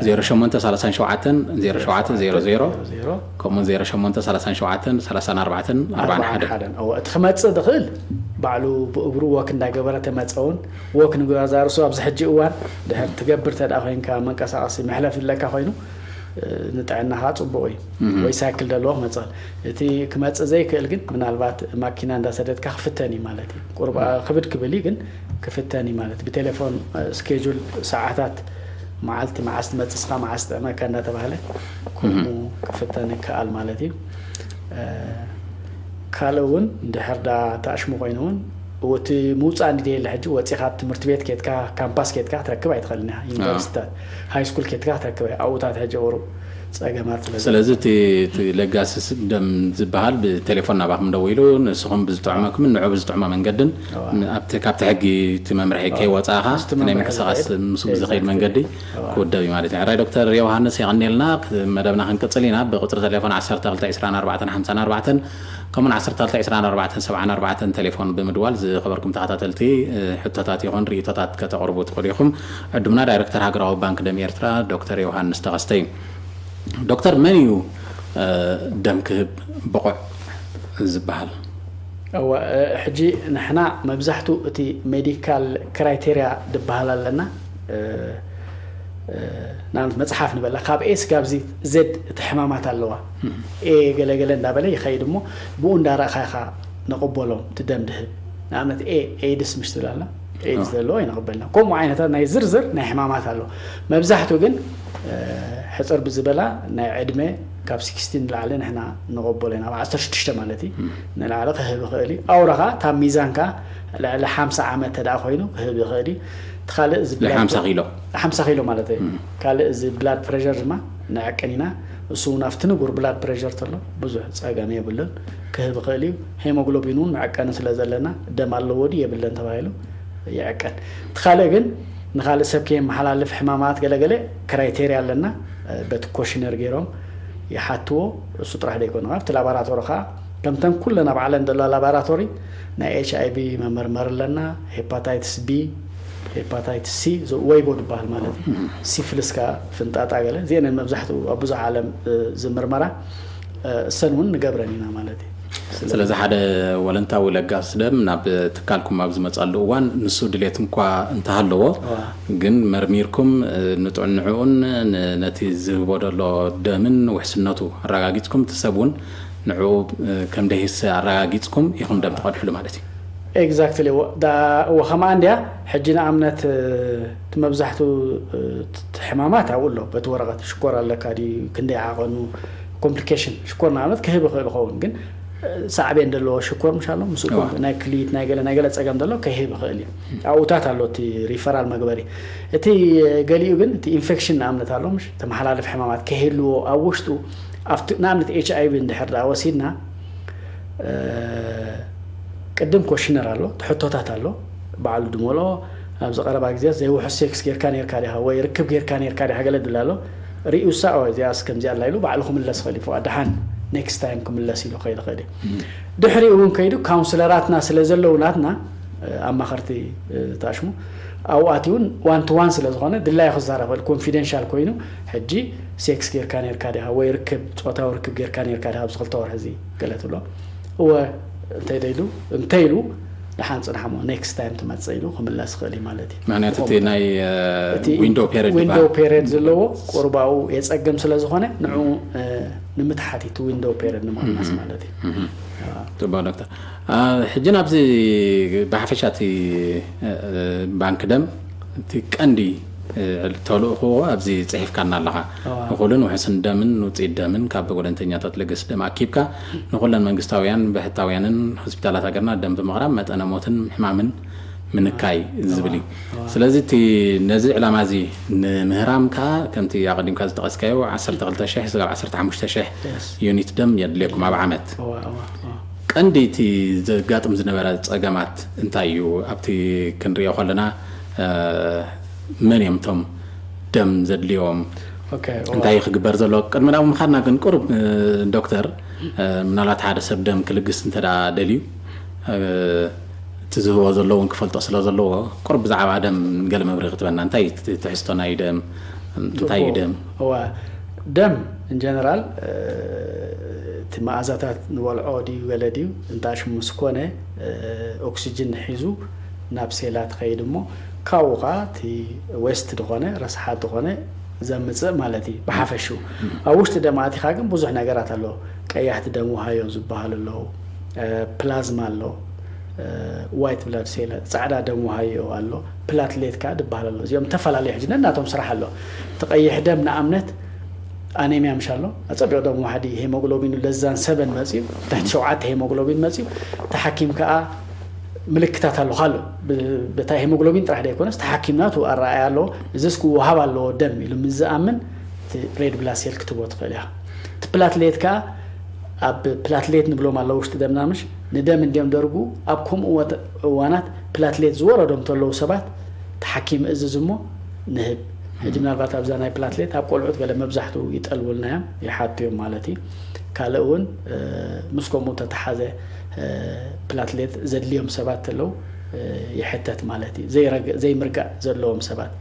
ዜሮ ሸሞንተ ሰላሳን ሸውዓተን ዜሮ ሸውዓተ ዜሮ ዜሮ ከምኡ ዜሮ ሸሞንተ ሰላሳን ሸውዓተን ሰላሳን ኣርባዕተን ኣርባዓን ሓደን ሓደን እወ እቲ ክመጽእ ዝኽእል ባዕሉ ብእግሩ ወክ እንዳገበረ ተመጸውን ወክ ንግባዛ ርእሱ ኣብዚ ሕጂ እዋን ድሕር ትገብር ተደኣ ኮይንካ መንቀሳቀሲ መሕለፍ ዝለካ ኮይኑ ንጥዕናኻ ፅቡቅ እዩ ወይ ሳይክል ዘለዎ ክመፅእ እቲ ክመፅእ ዘይክእል ግን ምናልባት ማኪና እንዳሰደድካ ክፍተን እዩ ማለት እዩ ቁርብ ክብድ ክብል እዩ ግን ክፍተን እዩ ማለት ብቴሌፎን ስኬጁል ሰዓታት መዓልቲ መዓስ ትመፅስካ መዓስ ጥዕመካ እንዳተባሃለ ከምኡ ክፍተን ይከኣል ማለት እዩ ካልእ እውን እንድሕር ዳ ተኣሽሙ ኮይኑ እውን እቲ ምውፃእ እንዲ የለ ሕጂ ወፂኻ ኣብ ትምህርቲ ቤት ኬድካ ካምፓስ ኬድካ ክትረክብ ኣይትኽእልን ኢኻ ዩኒቨርሲቲታት ሃይ ስኩል ኬድካ ክትረክብ ኣይ ኣብኡታት ሕጂ ቁሩብ ፀገማት ስለ ስለዚ እቲ እቲ ለጋሲ ደም ዝበሃል ብቴሌፎን ናባኹም ደዊሉ ንስኹም ብዝጥዕመኩምን ንዑ ብዝጥዕሞ መንገድን ኣብቲ ካብቲ ሕጊ እቲ መምርሒ ከይወፃእኻ እቲ ናይ ምንቅስቃስ ምስኡ ብዝኸይድ መንገዲ ክውደብ እዩ ማለት እዩ ሕራይ ዶክተር ዮሃንስ የቐኒልና መደብና ክንቅፅል ኢና ብቁፅሪ ቴሌፎን ዓሰርተ ክልተ ዕስራን ኣርባዕተን ሓምሳን ኣርባዕተን ከምኡን ዓሰርተ ክልተ ዕስራን ኣርባዕተን ሰብዓን ኣርባዕተን ቴሌፎን ብምድዋል ዝኸበርኩም ተኸታተልቲ ሕቶታት ይኹን ርእቶታት ከተቕርቡ ትኽእሉ ኢኹም። ዕዱምና ዳይረክተር ሃገራዊ ባንክ ደም ኤርትራ ዶክተር ዮሃንስ ተኸስተ እዩ። ዶክተር መን እዩ ደም ክህብ ብቑዕ ዝበሃል? እወ ሕጂ ንሕና መብዛሕቱ እቲ ሜዲካል ክራይቴርያ ዝበሃል ኣለና ንኣብነት መፅሓፍ ንበላ ካብ ኤ ስጋብ ዜድ እቲ ሕማማት ኣለዋ ኤ ገለገለ እንዳበለ ይኸይድ እሞ ብኡ እንዳረእኻ ኢኻ ንቕበሎም እቲ ደም ድህብ ንኣብነት ኤ ኤድስ ምሽ ትብል ኣላ ኤድስ ዘለዎ ኣይንቕበልና ከምኡ ዓይነታት ናይ ዝርዝር ናይ ሕማማት ኣሎ መብዛሕትኡ ግን ሕፅር ብዝበላ ናይ ዕድመ ካብ ሲክስቲን ንላዕሊ ንሕና ንቐበሎ ኢና ኣብ ዓሰርተ ሽዱሽተ ማለት እዩ ንላዕሊ ክህብ ይኽእል እዩ ኣውራ ከዓ ካብ ሚዛን ከዓ ልዕሊ ሓምሳ ዓመት ተደኣ ኮይኑ ክህብ ይኽእል እዩ እቲ ካልእ ዝብላ ናይ ሓምሳ ኪሎ ሓምሳ ኪሎ ማለት እዩ ካልእ እዚ ብላድ ፕሬር ድማ ንዕቅን ኢና እሱ እውን ኣብቲ ንጉር ብላድ ፕሬር ተሎ ብዙሕ ፀገም የብሉን ክህብ ይኽእል እዩ ሄሞግሎቢን እውን መዕቀኒ ስለ ዘለና ደም ኣለዎ ድዩ የብለን ተባሂሉ ይዕቀን እቲ ካልእ ግን ንኻልእ ሰብ ከየመሓላልፍ ሕማማት ገለገለ ክራይቴርያ ኣለና በቲ ኮሽነር ገይሮም ይሓትዎ እሱ ጥራሕ ዘይኮነ ኣብቲ ላባራቶሪ ከዓ ከምተን ኩለን ኣብ ዓለም ዘለዋ ላባራቶሪ ናይ ኤች ኣይ ቪ መመርመሪ ኣለና ሄፓታይትስ ቢ ሄፓታይትስ ሲ ወይቦ ዝበሃል ማለት እዩ ሲፍልስ ከዓ ፍንጣጣ ገለ እዚአን መብዛሕትኡ ኣብ ብዙሕ ዓለም ዝምርመራ እሰን እውን ንገብረን ኢና ማለት እዩ ስለዚ ሓደ ወለንታዊ ለጋስ ደም ናብ ትካልኩም ኣብ ዝመፀሉ እዋን ንሱ ድሌት እንኳ እንተሃለዎ ግን መርሚርኩም ንጥዕንዕኡን ነቲ ዝህቦ ዘሎ ደምን ውሕስነቱ ኣረጋጊፅኩም እቲ ሰብ እውን ንዕኡ ከም ደሂሰ ኣረጋጊፅኩም ኢኹም ደም ትቐድሕሉ ማለት እዩ። Exactly እወ ከምኣ እንድያ ሕጂ ንኣብነት እቲ መብዛሕትኡ ሕማማት ኣብኡ ኣሎ በቲ ወረቐት ሽኮር ኣለካ ድዩ ክንደይ ዓቐኑ complication ሽኮር ንኣብነት ክህብ ይኽእል ይኸውን ግን ሳዕቤን ዘለዎ ሽኮር ምሽ ኣሎ ምስ ናይ ክሊት ናይ ገለ ናይ ገለ ፀገም ዘሎ ከህብ ይኽእል እዩ ኣብኡታት ኣሎ እቲ referral መግበሪ እቲ ገሊኡ ግን እቲ infection ንኣብነት ኣሎ ምሽ ተመሓላልፍ ሕማማት ከህልዎ ኣብ ውሽጡ ኣብቲ ንኣብነት ኤች ኣይ ቪ እንድሕር ደኣ ወሲድና ቅድም ኮሽነር ኣሎ ትሕቶታት ኣሎ በዓሉ ድመልኦ ኣብዚ ቀረባ ግዜ ዘይውሑስ ሴክስ ጌርካ ኔርካ ዲኻ ወይ ርክብ ጌርካ ኔርካ ዲኻ ገለ ድብል ኣሎ ሪኡሳ ኦ እዚኣስ ከምዚኣ ኣላ ኢሉ ባዕሉ ክምለስ ኽእል ይፍቓ ደሓን ኔክስት ታይም ክምለስ ኢሉ ኸይድ ኽእል እዩ ድሕሪኡ እውን ከይዱ ካውንስለራትና ስለ ዘለዉ ናትና ኣማኸርቲ ታሽሙ ኣብኡ ኣትውን ዋን ቱ ዋን ስለ ዝኾነ ድላዩ ክዛረብ ኽእል ኮንፊደንሻል ኮይኑ ሕጂ ሴክስ ጌርካ ኔርካ ዲኻ ወይ ርክብ ፆታዊ ርክብ ጌርካ ኔርካ ዲኻ ኣብዚ ክልተ ወርሒ እዚ ገለ ትብሎ እወ እንተይ ደይሉ እንተይ ኢሉ ደሓን ጽንሓ እሞ next time ትመጽእ ኢሉ ክምለስ ይኽእል እዩ ማለት እዩ። ምክንያቱ እቲ ክኸውን ናይ እቲ window period window ይበሃል። Period ዘለዎ ቁሩብ ኣብኡ የጸግም ስለ ዝኾነ ንዕኡ እ፣ ንምትሓት እዩ እቲ window period ንምቕናስ ማለት እዩ። ጽቡቅ ዶክተር። አ፣ ሕጂ ናብዚ ብሓፈሻ እቲ እ፣ ባንክ ደም እቲ ቀንዲ እ፣ ተልእኽዎ ኣብዚ ጽሒፍካና ኣለኻ። እዋ። እኹልን ውሕስን ደምን ውፅኢት ደምን ካብ ወለንተኛታት ለገስ ደም ኣኪብካ ንኹለን መንግስታውያን ብሕታውያንን ሆስፒታላት ሃገርና ደም ብምቕራብ መጠነ ሞትን ሕማምን ምንካይ ዝብል እዩ። ስለዚ እቲ ነዚ ዕላማ እዚ ንምህራም ከዓ ከምቲ ኣቐዲምካ ዝጠቐስካዮ ዓሰርተ ክልተ ሽሕ ስጋብ ዓሰርተ ሓሙሽተ ሽሕ Yes. ዩኒት ደም የድልየኩም ኣብ ዓመት። እዋ፣ እዋ፣ እዋ። ቀንዲ እቲ ዘጋጥም ዝነበረ ፀገማት እንታይ እዩ? ኣብቲ ክንሪኦ ከለና እ፣ መን እዮም እቶም ደም ዘድልዮም? ኦኬ፣ እዋ። እንታይ ክግበር ዘለዎ? ቅድሚ ናብ ምኻድና ግን ቁሩብ እ፣ ዶክተር እ፣ ምናልባት ሓደ ሰብ ደም ክልግስ እንተ ደኣ ደልዩ እ፣ እቲ ዝህቦ ዘሎ እውን ክፈልጦ ስለ ዘለዎ ቁሩብ ብዛዕባ ደም ገለ መብርሂ ክትበና። እንታይ እዩ እቲ ትሕዝቶ ናይ ደም? እንታይ እዩ ደም? እዋ፣ ደም in general እቲ መኣዛታት ንበልዖ ድዩ ገለ ድዩ እንታ ሽሙ ስኮነ ኦክሲጅን ሒዙ ናብ ሴላት ኸይድ እሞ ካብኡ ኸዓ እቲ waste ዝኾነ ረስሓት ዝኾነ ዘምፅእ ማለት እዩ ብሓፈሽኡ። ኣብ ውሽጢ ደም ኣቲኻ ግን ብዙሕ ነገራት ኣሎ። ቀያሕቲ ደም ውሃዮ ዝበሃሉ ኣለዉ፣ ፕላዝማ ኣሎ፣ white blood cell ፃዕዳ ደም ውሃዮ ኣሎ፣ ፕላትሌት ከዓ ዝበሃል ኣሎ። እዚኦም ዝተፈላለዩ ሕጂ ነናቶም ስራሕ ኣሎ። እቲ ቀይሕ ደም ንኣብነት ኣኔሚያ ምሽ ኣሎ፣ ኣፀቢቑ ደም ዋሕዲ ሄሞግሎቢኑ ለዛን ሰበን መፅዩ ትሕቲ ሸውዓተ ሄሞግሎቢን መፅዩ ተሓኪም ከዓ ምልክታት ኣለካ ኣሎ። በታ ሄሞግሎቢን ጥራሕ ዘይኮነስ ተሓኪምና ቱ ኣረኣያ ኣለዎ። እዚስ ክወሃብ ኣለዎ ደም ኢሉ ምስ ዝኣምን ሬድ ብላድ ሴል ክትቦ ትኽእል ኢኻ። እቲ ፕላትሌት ከዓ ኣብ ፕላትሌት ንብሎም ኣለዉ ውሽጢ ደምና ምሽ ንደም እንዲዮም ደርጉ። ኣብ ከምኡ እዋናት ፕላትሌት ዝወረዶም ተለዉ ሰባት ተሓኪም እዝዝ እሞ ንህብ። ሕጂ ምናልባት ኣብዛ ናይ ፕላትሌት ኣብ ቆልዑት ገለ መብዛሕትኡ ይጠልቡልና እዮም ይሓቱ እዮም ማለት እዩ። ካልእ እውን ምስ ከምኡ ተተሓዘ ፕላትሌት ዘድልዮም ሰባት ተለዉ ይሕተት ማለት እዩ። ዘይምርጋእ ዘለዎም ሰባት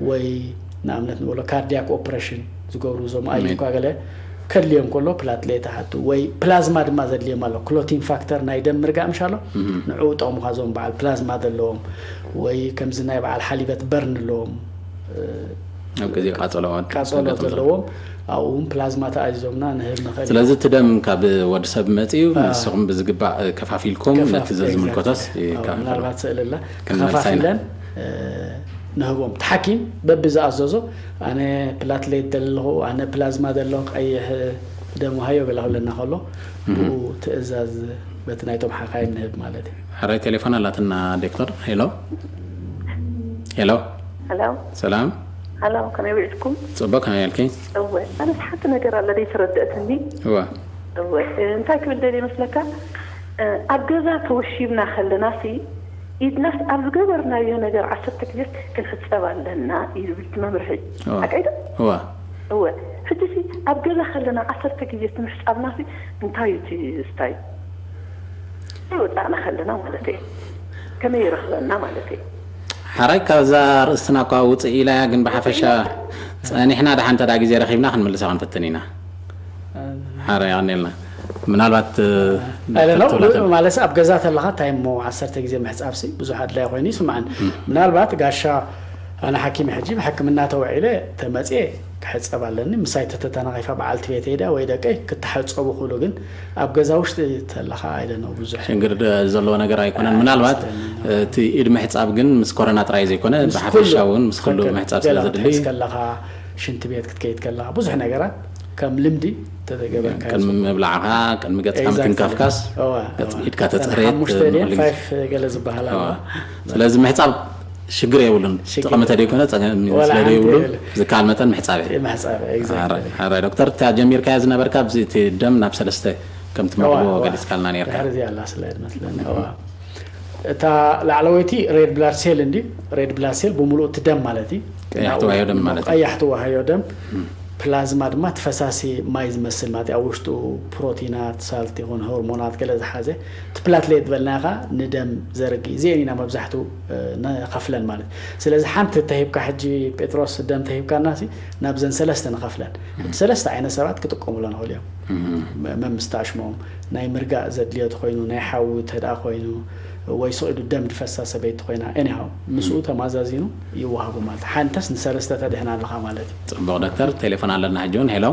ወይ ንኣብነት ንበሎ ካርዲያክ ኦፕሬሽን ዝገብሩ እዞም ኣዩ እኳ ገለ ከድልዮም ከሎ ፕላትሌት ይሓቱ ወይ ፕላዝማ ድማ ዘድልዮም ኣሎ። ክሎቲን ፋክተር ናይ ደም ምርጋእ ምሽ ኣሎ ንዕኡ ጠቕሙኻ እዞም በዓል ፕላዝማ ዘለዎም ወይ ከምዚ ናይ በዓል ሓሊበት በርን ኣለዎም ኣብ ግዜ ቃጸሎ ቃጸሎ ዘለዎም ኣብኡ እውን ፕላዝማ ተኣዚዞምና ንህብ ንኽእል ኢና። ስለዚ እቲ ደም ካብ ወዲ ሰብ መጺኡ ንስኹም ብዝግባእ ከፋፊልኩም ነቲ ዘዝምልከቶስ ምናልባት ስእልላ ከፋፊለን ንህቦም። እቲ ሓኪም በቢ ዝኣዘዞ ኣነ ፕላትሌት ደለኹ ኣነ ፕላዝማ ደለኹ ቀይሕ ደም ውሃዮ ገላ ክብለና ከሎ ብኡ ትእዛዝ በቲ ናይቶም ሓኻይም ንህብ ማለት እዩ። ሕራይ ቴሌፎን ኣላትና ዶክተር። ሄሎ ሄሎ ሄሎ ሰላም ሄሎ፣ ከመይ ውዒልኩም? ጽቡቅ ከመይ ኣልኪ? እወ፣ ኣነስ ሓንቲ ነገር ኣላ ዘይተረድአትኒ። እወ እወ፣ እንታይ ክብል ደልየ መስለካ? ኣብ ገዛ ተወሺብና ከለና ሲ ኢድናስ ኣብ ዝገበርናዮ ነገር ዓሰርተ ግዜ ክንሕጸብ ኣለና እዩ ዝብል እቲ መምርሒ። እወ ሓቀይ ዶ? እወ እወ፣ ሕጂ ሲ ኣብ ገዛ ከለና ዓሰርተ ግዜ እቲ ምሕጻብና ሲ እንታይ እዩ እቲ ስታይ? ወጻእና ከለና ማለት እዩ። ከመይ ይረኽበና ማለት እዩ? ሓራይ ካብዛ ርእስትና እኳ ውፅእ ኢላ እያ፣ ግን ብሓፈሻ ፀኒሕና ደሓን እንተ ደኣ ግዜ ረኺብና ክንምልሳ ክንፍትን ኢና። ሓራይ ኣቐኒልና ምናልባት ኣይለነው ማለት ኣብ ገዛ ተለኻ እንታይ እሞ ዓሰርተ ግዜ ምሕፃብሲ ብዙሕ ኣድላይ ኮይኑ ይስምዓን። ምናልባት ጋሻ ኣነ ሓኪም ሕጂ ብሕክምና ተወዒለ ተመፅየ ክሕፀብ ኣለኒ። ምሳይ ተተተናኺፋ በዓልቲ ቤተይ ድያ ወይ ደቀይ ክተሓፀቡ ክእሉ፣ ግን ኣብ ገዛ ውሽጢ ተለኻ ኣይለነው ብዙሕ ሽግር ደ- ዘለዎ ነገር ኣይኮነን። ምናልባት እቲ ኢድ ምሕፃብ ግን ምስ ኮሮና ጥራይ ዘይኮነ ብሓፈሻ እውን ምስ ኩሉ ምሕፃብ ስለ ዘድሊ ከለኻ ሽንቲ ቤት ክትከይድ ከለኻ ብዙሕ ነገራት ከም ልምዲ ተተገበርካ እዩ። ቅድሚ ምብላዕኻ ቅድሚ ገፅካ ምትንካፍካስ ኢድካ ተፅሬት ፋይፍ ገለ ዝበሃል ኣለዋ። ስለዚ ምሕፃብ ሽግር የብሉን። ጠቐመተ ደይኮነ ፀገም ወላ ስለ ሓንቲ ደይብሉ የብሉን። ዝከኣል መጠን ምሕፃብ እየ። ምሕፃብ exactly። ሓራይ ዶክተር፣ እታ ጀሚርካያ ዝነበርካ ኣብዚ እቲ ደም ናብ ሰለስተ ከም ትመቕልዎ እዋ፣ እዋ። ገሊፅካልና ነርካ። ድሕሪ እዚኣ ኣላ ስለ መትለኒ እዋ። እታ ላዕለወይቲ ሬድ ብላድ ሴል እንዲ ሬድ ብላድ ሴል ብምሉእ እቲ ደም ማለት እዩ። ቀያሕቲ ዋህዮ ደም ማለት እዩ። ቀያሕቲ ዋህዮ ደም ፕላዝማ ድማ እቲ ፈሳሲ ማይ ዝመስል ማለት እዩ። ኣብ ውሽጡ ፕሮቲናት ሳልት ይኹን ሆርሞናት ገለ ዝሓዘ እቲ ፕላትሌት ዝበልናኻ ንደም ዘርጊ እዚአን ኢና መብዛሕትኡ እ፣ ንኸፍለን ማለት እዩ። ስለዚ ሓንቲ ተሂብካ ሕጂ ጴጥሮስ ደም ተሂብካና ሲ ናብዘን ሰለስተ ንኸፍለን እቲ ሰለስተ ዓይነት ሰባት ክጥቀሙለን ይኽእሉ እዮም። መ- መምስታሽሞም ናይ ምርጋእ ዘድልዮ ተኮይኑ ናይ ሓዊ ተደኣ ኮይኑ ወይ ስቕ ኢሉ ደም ድፈሳ ሰበይቲ ኮይና፣ ኤኒሃው ምስኡ ተማዛዚኑ ይወሃቡ ማለት ሓንተስ ንሰለስተ ተድሕና ኣለኻ ማለት እዩ። ፅቡቕ ዶክተር፣ ቴሌፎን ኣለና ሕጂ እውን። ሄሎ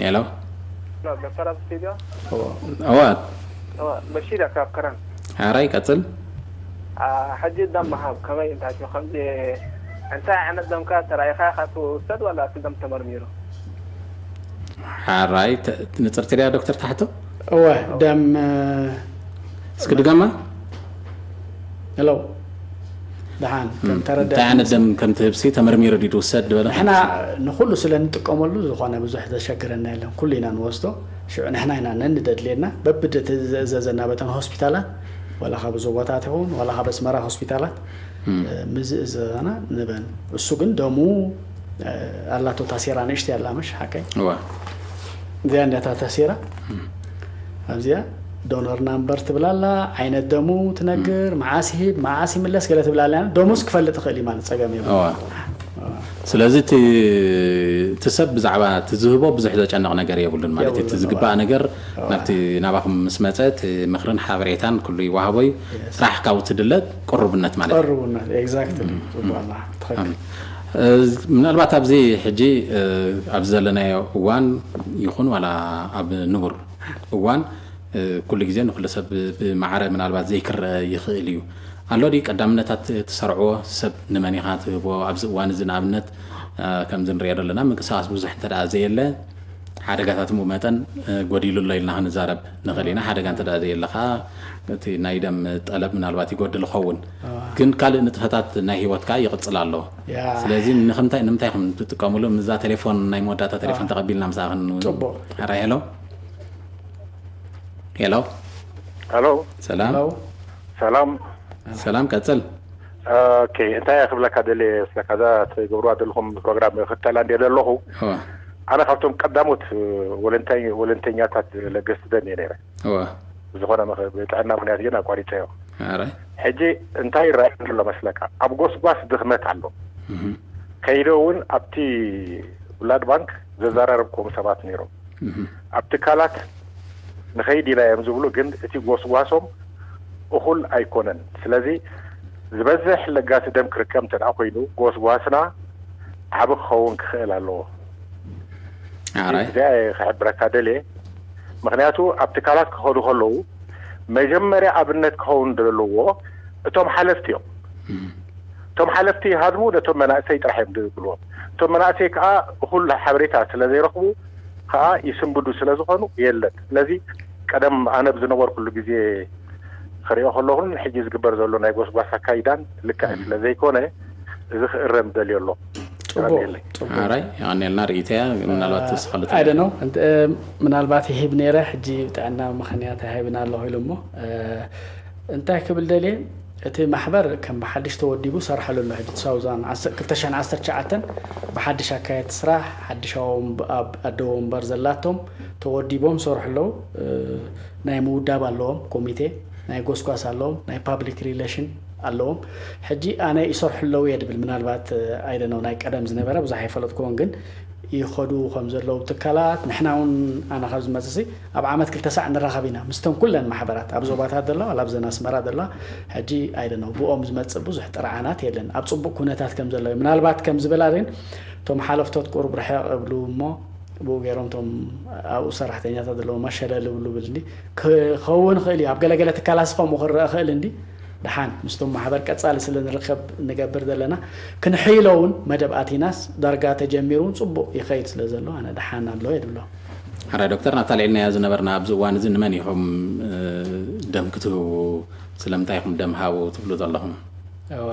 ሄሎ። ዶክተር ኣብ ስቱድዮ እዋ በሺዳ ካብ ከረን ሓራይ ቀፅል። ሕጂ ደም ምሃብ ከመይ እንታይ ከምዚ እንታይ ዓይነት ደምካ ተራኢኻ ኢኻ ትውሰድ ዋላ እቲ ደም ተመርሚሩ? ሓራይ ንፅርቲ ድያ ዶክተር ታሕቶ? እወ ደም እስኪ ድገማ። ሄሎ ደሓን ከም እንታይ ተረዳ ዓይነት ደም ከም ትህብሲ ተመርሚሩ ድዩ ትውሰድ ዝበለ? ንሕና ንኩሉ ስለ ንጥቀመሉ ዝኾነ ብዙሕ ዘሸግረና የለን። ኩሉ ኢና ንወስዶ። ሽዑ ንሕና ኢና ነንደድልየና በብደቲ ዘእዘዘና በተን ሆስፒታላት ዋላ ካብ ዞቦታት ይኸውን ዋላ ካብ ኣስመራ ሆስፒታላት ምዝእዘና ንበን። እሱ ግን ደሙ ኣላቶ ታሴራ ንእሽተይ ኣላ ምሽ ሓቀይ እዋ እዚኣ እንዲያታ ታሴራ ኣብዚኣ ዶነር ናምበር ትብላ ኣላ ዓይነት ደሙ ትነግር መዓስ ይህብ መዓስ ይምለስ ገለ ትብላ ኣላ ደሙስ ክፈልጥ ይኽእል እዩ ማለት ፀገም የብሉ እዋ ስለዚ እቲ እቲ ሰብ ብዛዕባ እቲ ዝህቦ ብዙሕ ዘጨንቕ ነገር የብሉን ማለት እዩ። እቲ የብሉን፣ ዝግባእ እዋ። ነገር እዋ። ናብቲ ናባኹም ምስ መጸ እቲ ምኽርን ሓበሬታን ኩሉ ይወሃቦ እዩ። ጥራሕ ካብኡ እቲ ድለ ቅሩብነት ማለት እዩ። ቅርቡነት ኤግዛክትሊ ፅቡቅ ኣላ ትኽክል እ፣ ምናልባት ኣብዚ ሕጂ እ፣ ኣብዚ ዘለናዮ እዋን ይኹን ዋላ ኣብ ንቡር እዋን እ፣ ኩሉ ግዜ ንኩሉ ሰብ ብ- ብማዕረ ምናልባት ዘይክረአ ይኽእል እዩ ኣሎ ድዩ ቀዳምነታት ትሰርዕዎ ሰብ ንመን ኢኻ ትህቦ ኣብዚ እዋን እዚ ንኣብነት እ፣ ከምዚ ንሪኦ ዘለና ምንቅስቃስ ብዙሕ እንተ ደኣ ዘየለ ሓደጋታት እሞ መጠን እ፣ ጎዲሉ ኣሎ ኢልና ክንዛረብ ንኽእል ኢና ሓደጋ እንተ ደኣ ዘየለ ከዓ እቲ ናይ ደም ጠለብ ምናልባት ይጎድል ይኸውን ግን ካልእ ንጥፈታት ናይ ህይወት ከዓ ይቕፅል ኣሎ ያ ስለዚ ንክምታይ ንምንታይ ከም ትጥቀምሉ ምዛ ቴሌፎን ናይ መወዳእታ ቴሌፎን ተቐቢልና ምሳኽን ፅቡቅ ሕራይ ሄሎ ሄሎ ሄሎ ሰላም ሄሎ ሰላም ሰላም ቀፅል ኦኬ እንታይ ክብለካ ደልየ ስለካ እዛ ትገብርዋ ዘለኹም ፕሮግራም ይኽተላ እንደ ዘለኹ እዋ ኣነ ካብቶም ቀዳሞት ወለንተኛታት ለገስቲ ደም እየ ነይረ እዋ ብዝኾነ ምኽ- ብጥዕና ምክንያት ግን ኣቋሪፀዮ ሕራይ ሕጂ እንታይ ይረኣየኒ ዘሎ መስለካ ኣብ ጎስጓስ ድኽመት ኣሎ ከይደ እውን ኣብቲ ብላድ ባንክ ዘዘራረብክዎም ሰባት ነይሮም ኣብ ትካላት ንኸይድ ኢና እዮም ዝብሉ ግን እቲ ጎስጓሶም እኹል ኣይኮነን ስለዚ ዝበዝሕ ለጋሲ ደም ክርከብ እንተ ደኣ ኮይኑ ጎስጓስና ዓቢ ክኸውን ክኽእል ኣለዎ ሕራይ እዚኣ እየ ክሕብረካ ደልየ ምክንያቱ ኣብ ትካላት ክኸዱ ከለዉ መጀመርያ ኣብነት ክኸውን ዘለዎ እቶም ሓለፍቲ እዮም እቶም ሓለፍቲ ይሃድሙ ነቶም መናእሰይ ጥራሕ እዮም ዝብልዎም እቶም መናእሰይ ከዓ እኹል ሓበሬታ ስለ ዘይረኽቡ ከዓ ይስንብዱ ስለ ዝኾኑ የለን ስለዚ ቀደም ኣነ ብዝነበርኩሉ ግዜ ክሪኦ ከለኹን ሕጂ ዝግበር ዘሎ ናይ ጎስጓስ ኣካይዳን ልክዕ ስለ ዘይኮነ እዚ ክእረም ደልዮ ኣሎ ፅቡቅ ፅቡቅ ሕራይ የቐንየልና ርእይተያ ምናልባት ተወስኻሉ I don't know ምናልባት ይህብ ነይረ ሕጂ ጥዕና ምክንያት ኣይህብን ኣለኹ ኢሉ እሞ እ፣ እንታይ ክብል ደልየ እቲ ማሕበር ከም ብሓድሽ ተወዲቡ ሰርሐሉ ኣሎ ሕጂ two thousand ዓሰርተ ትሽዓተ ብሓድሽ ኣካየድቲ ስራሕ ሓድሽ ኣቦ ወንብ- ኣብ ኣደ ወንበር ዘላቶም ተወዲቦም ሰርሑ ኣለዉ እ፣ ናይ ምውዳብ ኣለዎም ኮሚቴ ናይ ጎስጓስ ኣለዎም ናይ ፓብሊክ ሪሌሽን ኣለዎም ሕጂ ኣነ ይሰርሑ ኣለዉ እየ ድብል ምናልባት ኣይደነው ናይ ቀደም ዝነበረ ብዙሕ ኣይፈለጥኩዎን ግን ይኸዱ ከም ዘለዉ ትካላት ንሕና እውን ኣነ ካብ ዝመፅእ ሲ ኣብ ዓመት ክልተ ሳዕ ንራኸብ ኢና ምስቶም ኩለን ማሕበራት ኣብ ዞባታት ዘለዋ ኣብ ዘን ኣስመራ ዘለዋ ሕጂ ኣይደነው ብኦም ዝመፅእ ብዙሕ ጥርዓናት የለን ኣብ ፅቡቅ ኩነታት ከም ዘለዉ ምናልባት ከም ዝበላ ግን እቶም ሓለፍቶት ቁሩብ ርሕቕ እብሉ እሞ ብኡ ገይሮም እቶም ኣብኡ ሰራሕተኛታት ዘለዉ መሸለል እብሉ ብል እንዲ ክኸውን ይኽእል እዩ ኣብ ገለገለ ትካላት ከምኡ ክረአ ይኽእል እንዲ ደሓን ምስቶም ማሕበር ቀፃሊ ስለ ንርከብ ንገብር ዘለና ክንሕይሎ እውን መደብ ኣቲናስ ዳርጋ ተጀሚሩ እውን ፅቡቅ ይኸይድ ስለ ዘሎ ኣነ ደሓን ኣሎ የድብሎ ሕራይ ዶክተር ናብታ ልዒልናያ ዝነበርና ኣብዚ እዋን እዚ ንመን ኢኹም እ፣ ደም ክትህቡ ስለምንታይ ኢኹም ደም ሃቡ ትብሉ ዘለኹም እወ።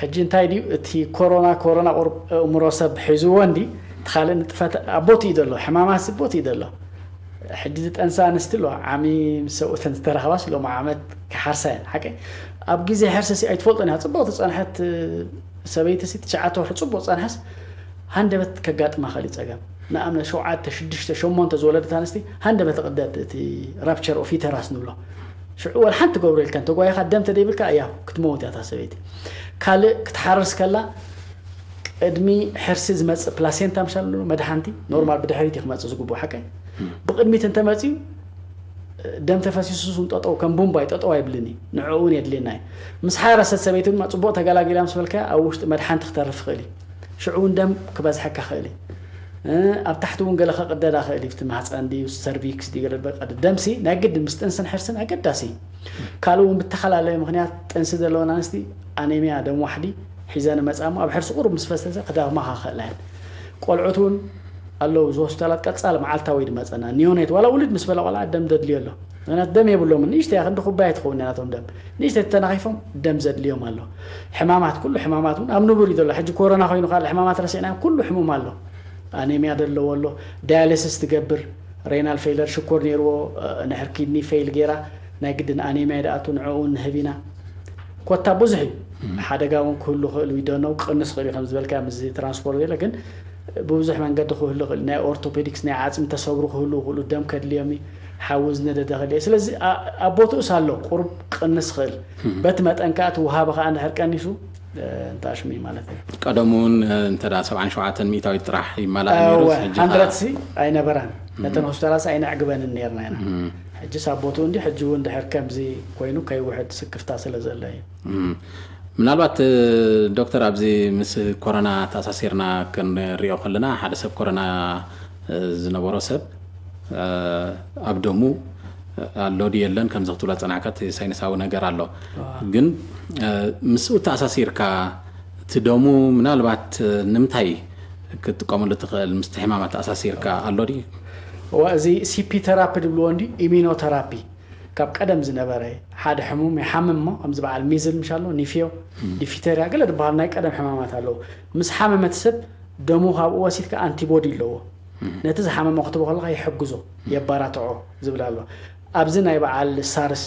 ሕጂ እንታይ ድዩ እቲ ኮሮና ኮሮና ቁሩብ ኣእምሮ ሰብ ሒዝዎ እንዲ እቲ ካልእ ንጥፈት ኣቦት እዩ ዘሎ ሕማማት ስቦት እዩ ዘሎ ሕጂ ዝጠንሳ ኣንስቲ ኣሎ ዓሚ ምስ ሰብኡተን ዝተረኸባስ ሎም ዓመት ክሓርሳ እየን ሓቀ ኣብ ግዜ ሕርሲ ሲ ኣይትፈልጦን እያ ፅቡቅ ዝፀንሐት ሰበይቲ ሲ ትሽዓተ ወርሒ ፅቡቅ ፀንሐስ ሃንደበት ከጋጥማ ኸእል ጸገም ንኣብነት ሸውዓተ ሽዱሽተ ሸሞንተ ዝወለደት ኣንስቲ ሃንደበት ቅደት እቲ ራፕቸር ኦፍ ዩተራስ ንብሎ ሽዑ ወላ ሓንቲ ገብሮ ኢልካ እንተጓይኻ ደም ተደይብልካ እያ ክትመውት እያ እታ ሰበይቲ ካልእ ክትሓርስ ከላ ቅድሚ ሕርሲ ዝመፅእ ፕላሴንታ ምሻል መድሓንቲ ኖርማል ብድሕሪት እዩ ክመፅእ ዝግብኡ ሓቀይ ብቅድሚት እንተመፅዩ ደም ተፈሲሱ ሱን ጠጠው ከም ቡምባይ ጠጠው ኣይብልን እዩ። ንዕኡ እውን የድልየና እዩ። ምስ ሓረሰት ሰበይቲ ድማ ጽቡቕ ተገላጊላ ምስ በልካያ ኣብ ውሽጢ መድሓንቲ ክተርፍ ይኽእል እዩ። ሽዑ እውን ደም ክበዝሐካ ይኽእል እዩ። ኣብ ታሕቲ እውን ገለ ከቕደዳ ይኽእል እዩ። ኣብቲ ማህፀን ድዩ ሰርቪክስ ድዩ ገለ በቃ ደምሲ ናይ ግድን ምስ ጥንስን ሕርስን ኣገዳሲ እዩ። ካልእ እውን ብተፈላለየ ምኽንያት ጥንሲ ዘለወን ኣንስቲ ኣኔሚያ ደም ዋሕዲ ሒዘን መጻ እሞ ኣብ ሕርሲ ቁሩብ ምስ ፈሰሰ ክደኽማ ክኽእላ እየን። ቆልዑት እውን ኣለዉ እዚ ሆስፒታላት ቀጻሊ መዓልታዊ ድመጸና ኒዮኔት ዋላ ውልድ ምስ በለ ቆልዓ ደም ደድልዮ ኣሎ። ምክንያቱ ደም የብሎምን። ንእሽተይ ክንዲ ኩባያ ትኸውን እያ ናቶም ደም። ንእሽተይ ተተናኺፎም ደም ዘድልዮም ኣሎ። ሕማማት ኩሉ ሕማማት እውን ኣብ ንቡር እዩ ዘሎ። ሕጂ ኮሮና ኮይኑ ካልእ ሕማማት ረሲዕናዮም ኩሉ ሕሙም ኣሎ። ኣኔሚያ ዘለዎ ኣሎ። ዳያሊሲስ ትገብር ሬናል ፌይለር ሽኮር ነይርዎ ንሕር ኪድኒ ፌይል ገይራ ናይ ግድን ኣኔሚያ ይድኣቱ ንዕኡ ንህብ ኢና። ኮታ ብዙሕ እዩ። ሓደጋ እውን ክህሉ ክእል ዊደነው ክቕንስ ክእል እዩ ከም ዝበልካ ምስዚ ትራንስፖርት የለ ግን ብብዙሕ መንገዲ ክህሉ ክእል ናይ ኦርቶፔዲክስ ናይ ዓፅሚ ተሰብሩ ክህሉ ክእሉ ደም ከድልዮም እዩ። ሓዊ ዝነደደ ክእል ስለዚ ኣብ ቦትኡስ ኣሎ ቁሩብ ክቕንስ ክእል በቲ መጠን ከዓ እቲ ውሃቢ ከዓ እንድሕር ቀኒሱ እንተኣሽሙ እዩ ማለት እዩ። ቀደሙ እውን እንተ ሰብዓን ሸውዓተን ሚእታዊት ጥራሕ ይመላእ ነይሩ። ሕጂ ከዓ- ሃንድረትሲ ኣይነበራን ነተን ሆስፒታላት ኣይነዕግበንን ነርና ኢና። ሕጂ ሳቦቱ እንዲ ሕጂ እውን ድሕር ከምዚ ኮይኑ ከይውሕድ ስክፍታ ስለ ዘሎ እዩ። ምናልባት ዶክተር ኣብዚ ምስ ኮሮና ተኣሳሲርና ክንሪኦ ከለና ሓደ ሰብ ኮሮና ዝነበሮ ሰብ ኣብ ደሙ ኣሎ ድዩ የለን ከምዚ ክትብሎ ዝፀናሕካ እቲ ሳይንሳዊ ነገር ኣሎ። ግን ምስኡ ተኣሳሲርካ እቲ ደሙ ምናልባት ንምንታይ ክትጥቀመሉ ትኽእል ምስቲ ሕማማት ተኣሳሲርካ ኣሎ ድዩ? እዋ እዚ ሲፒ ተራፒ ድብልዎ እንዲ ኢሚኖ ተራፒ ካብ ቀደም ዝነበረ ሓደ ሕሙም ይሓምም እሞ ከምዚ በዓል ሚዝል ምሻሎ ኒፊዮ ዲፊተሪያ ገለ ዝበሃሉ ናይ ቀደም ሕማማት ኣለዉ። ምስ ሓመመት ሰብ ደሙ ካብኡ ወሲድካ ኣንቲቦዲ ኣለዎ። ነቲ ዝሓመሞ ክትቦ ከለካ ይሕግዞ የባራትዖ ዝብል ኣሎ። ኣብዚ ናይ በዓል ሳርስ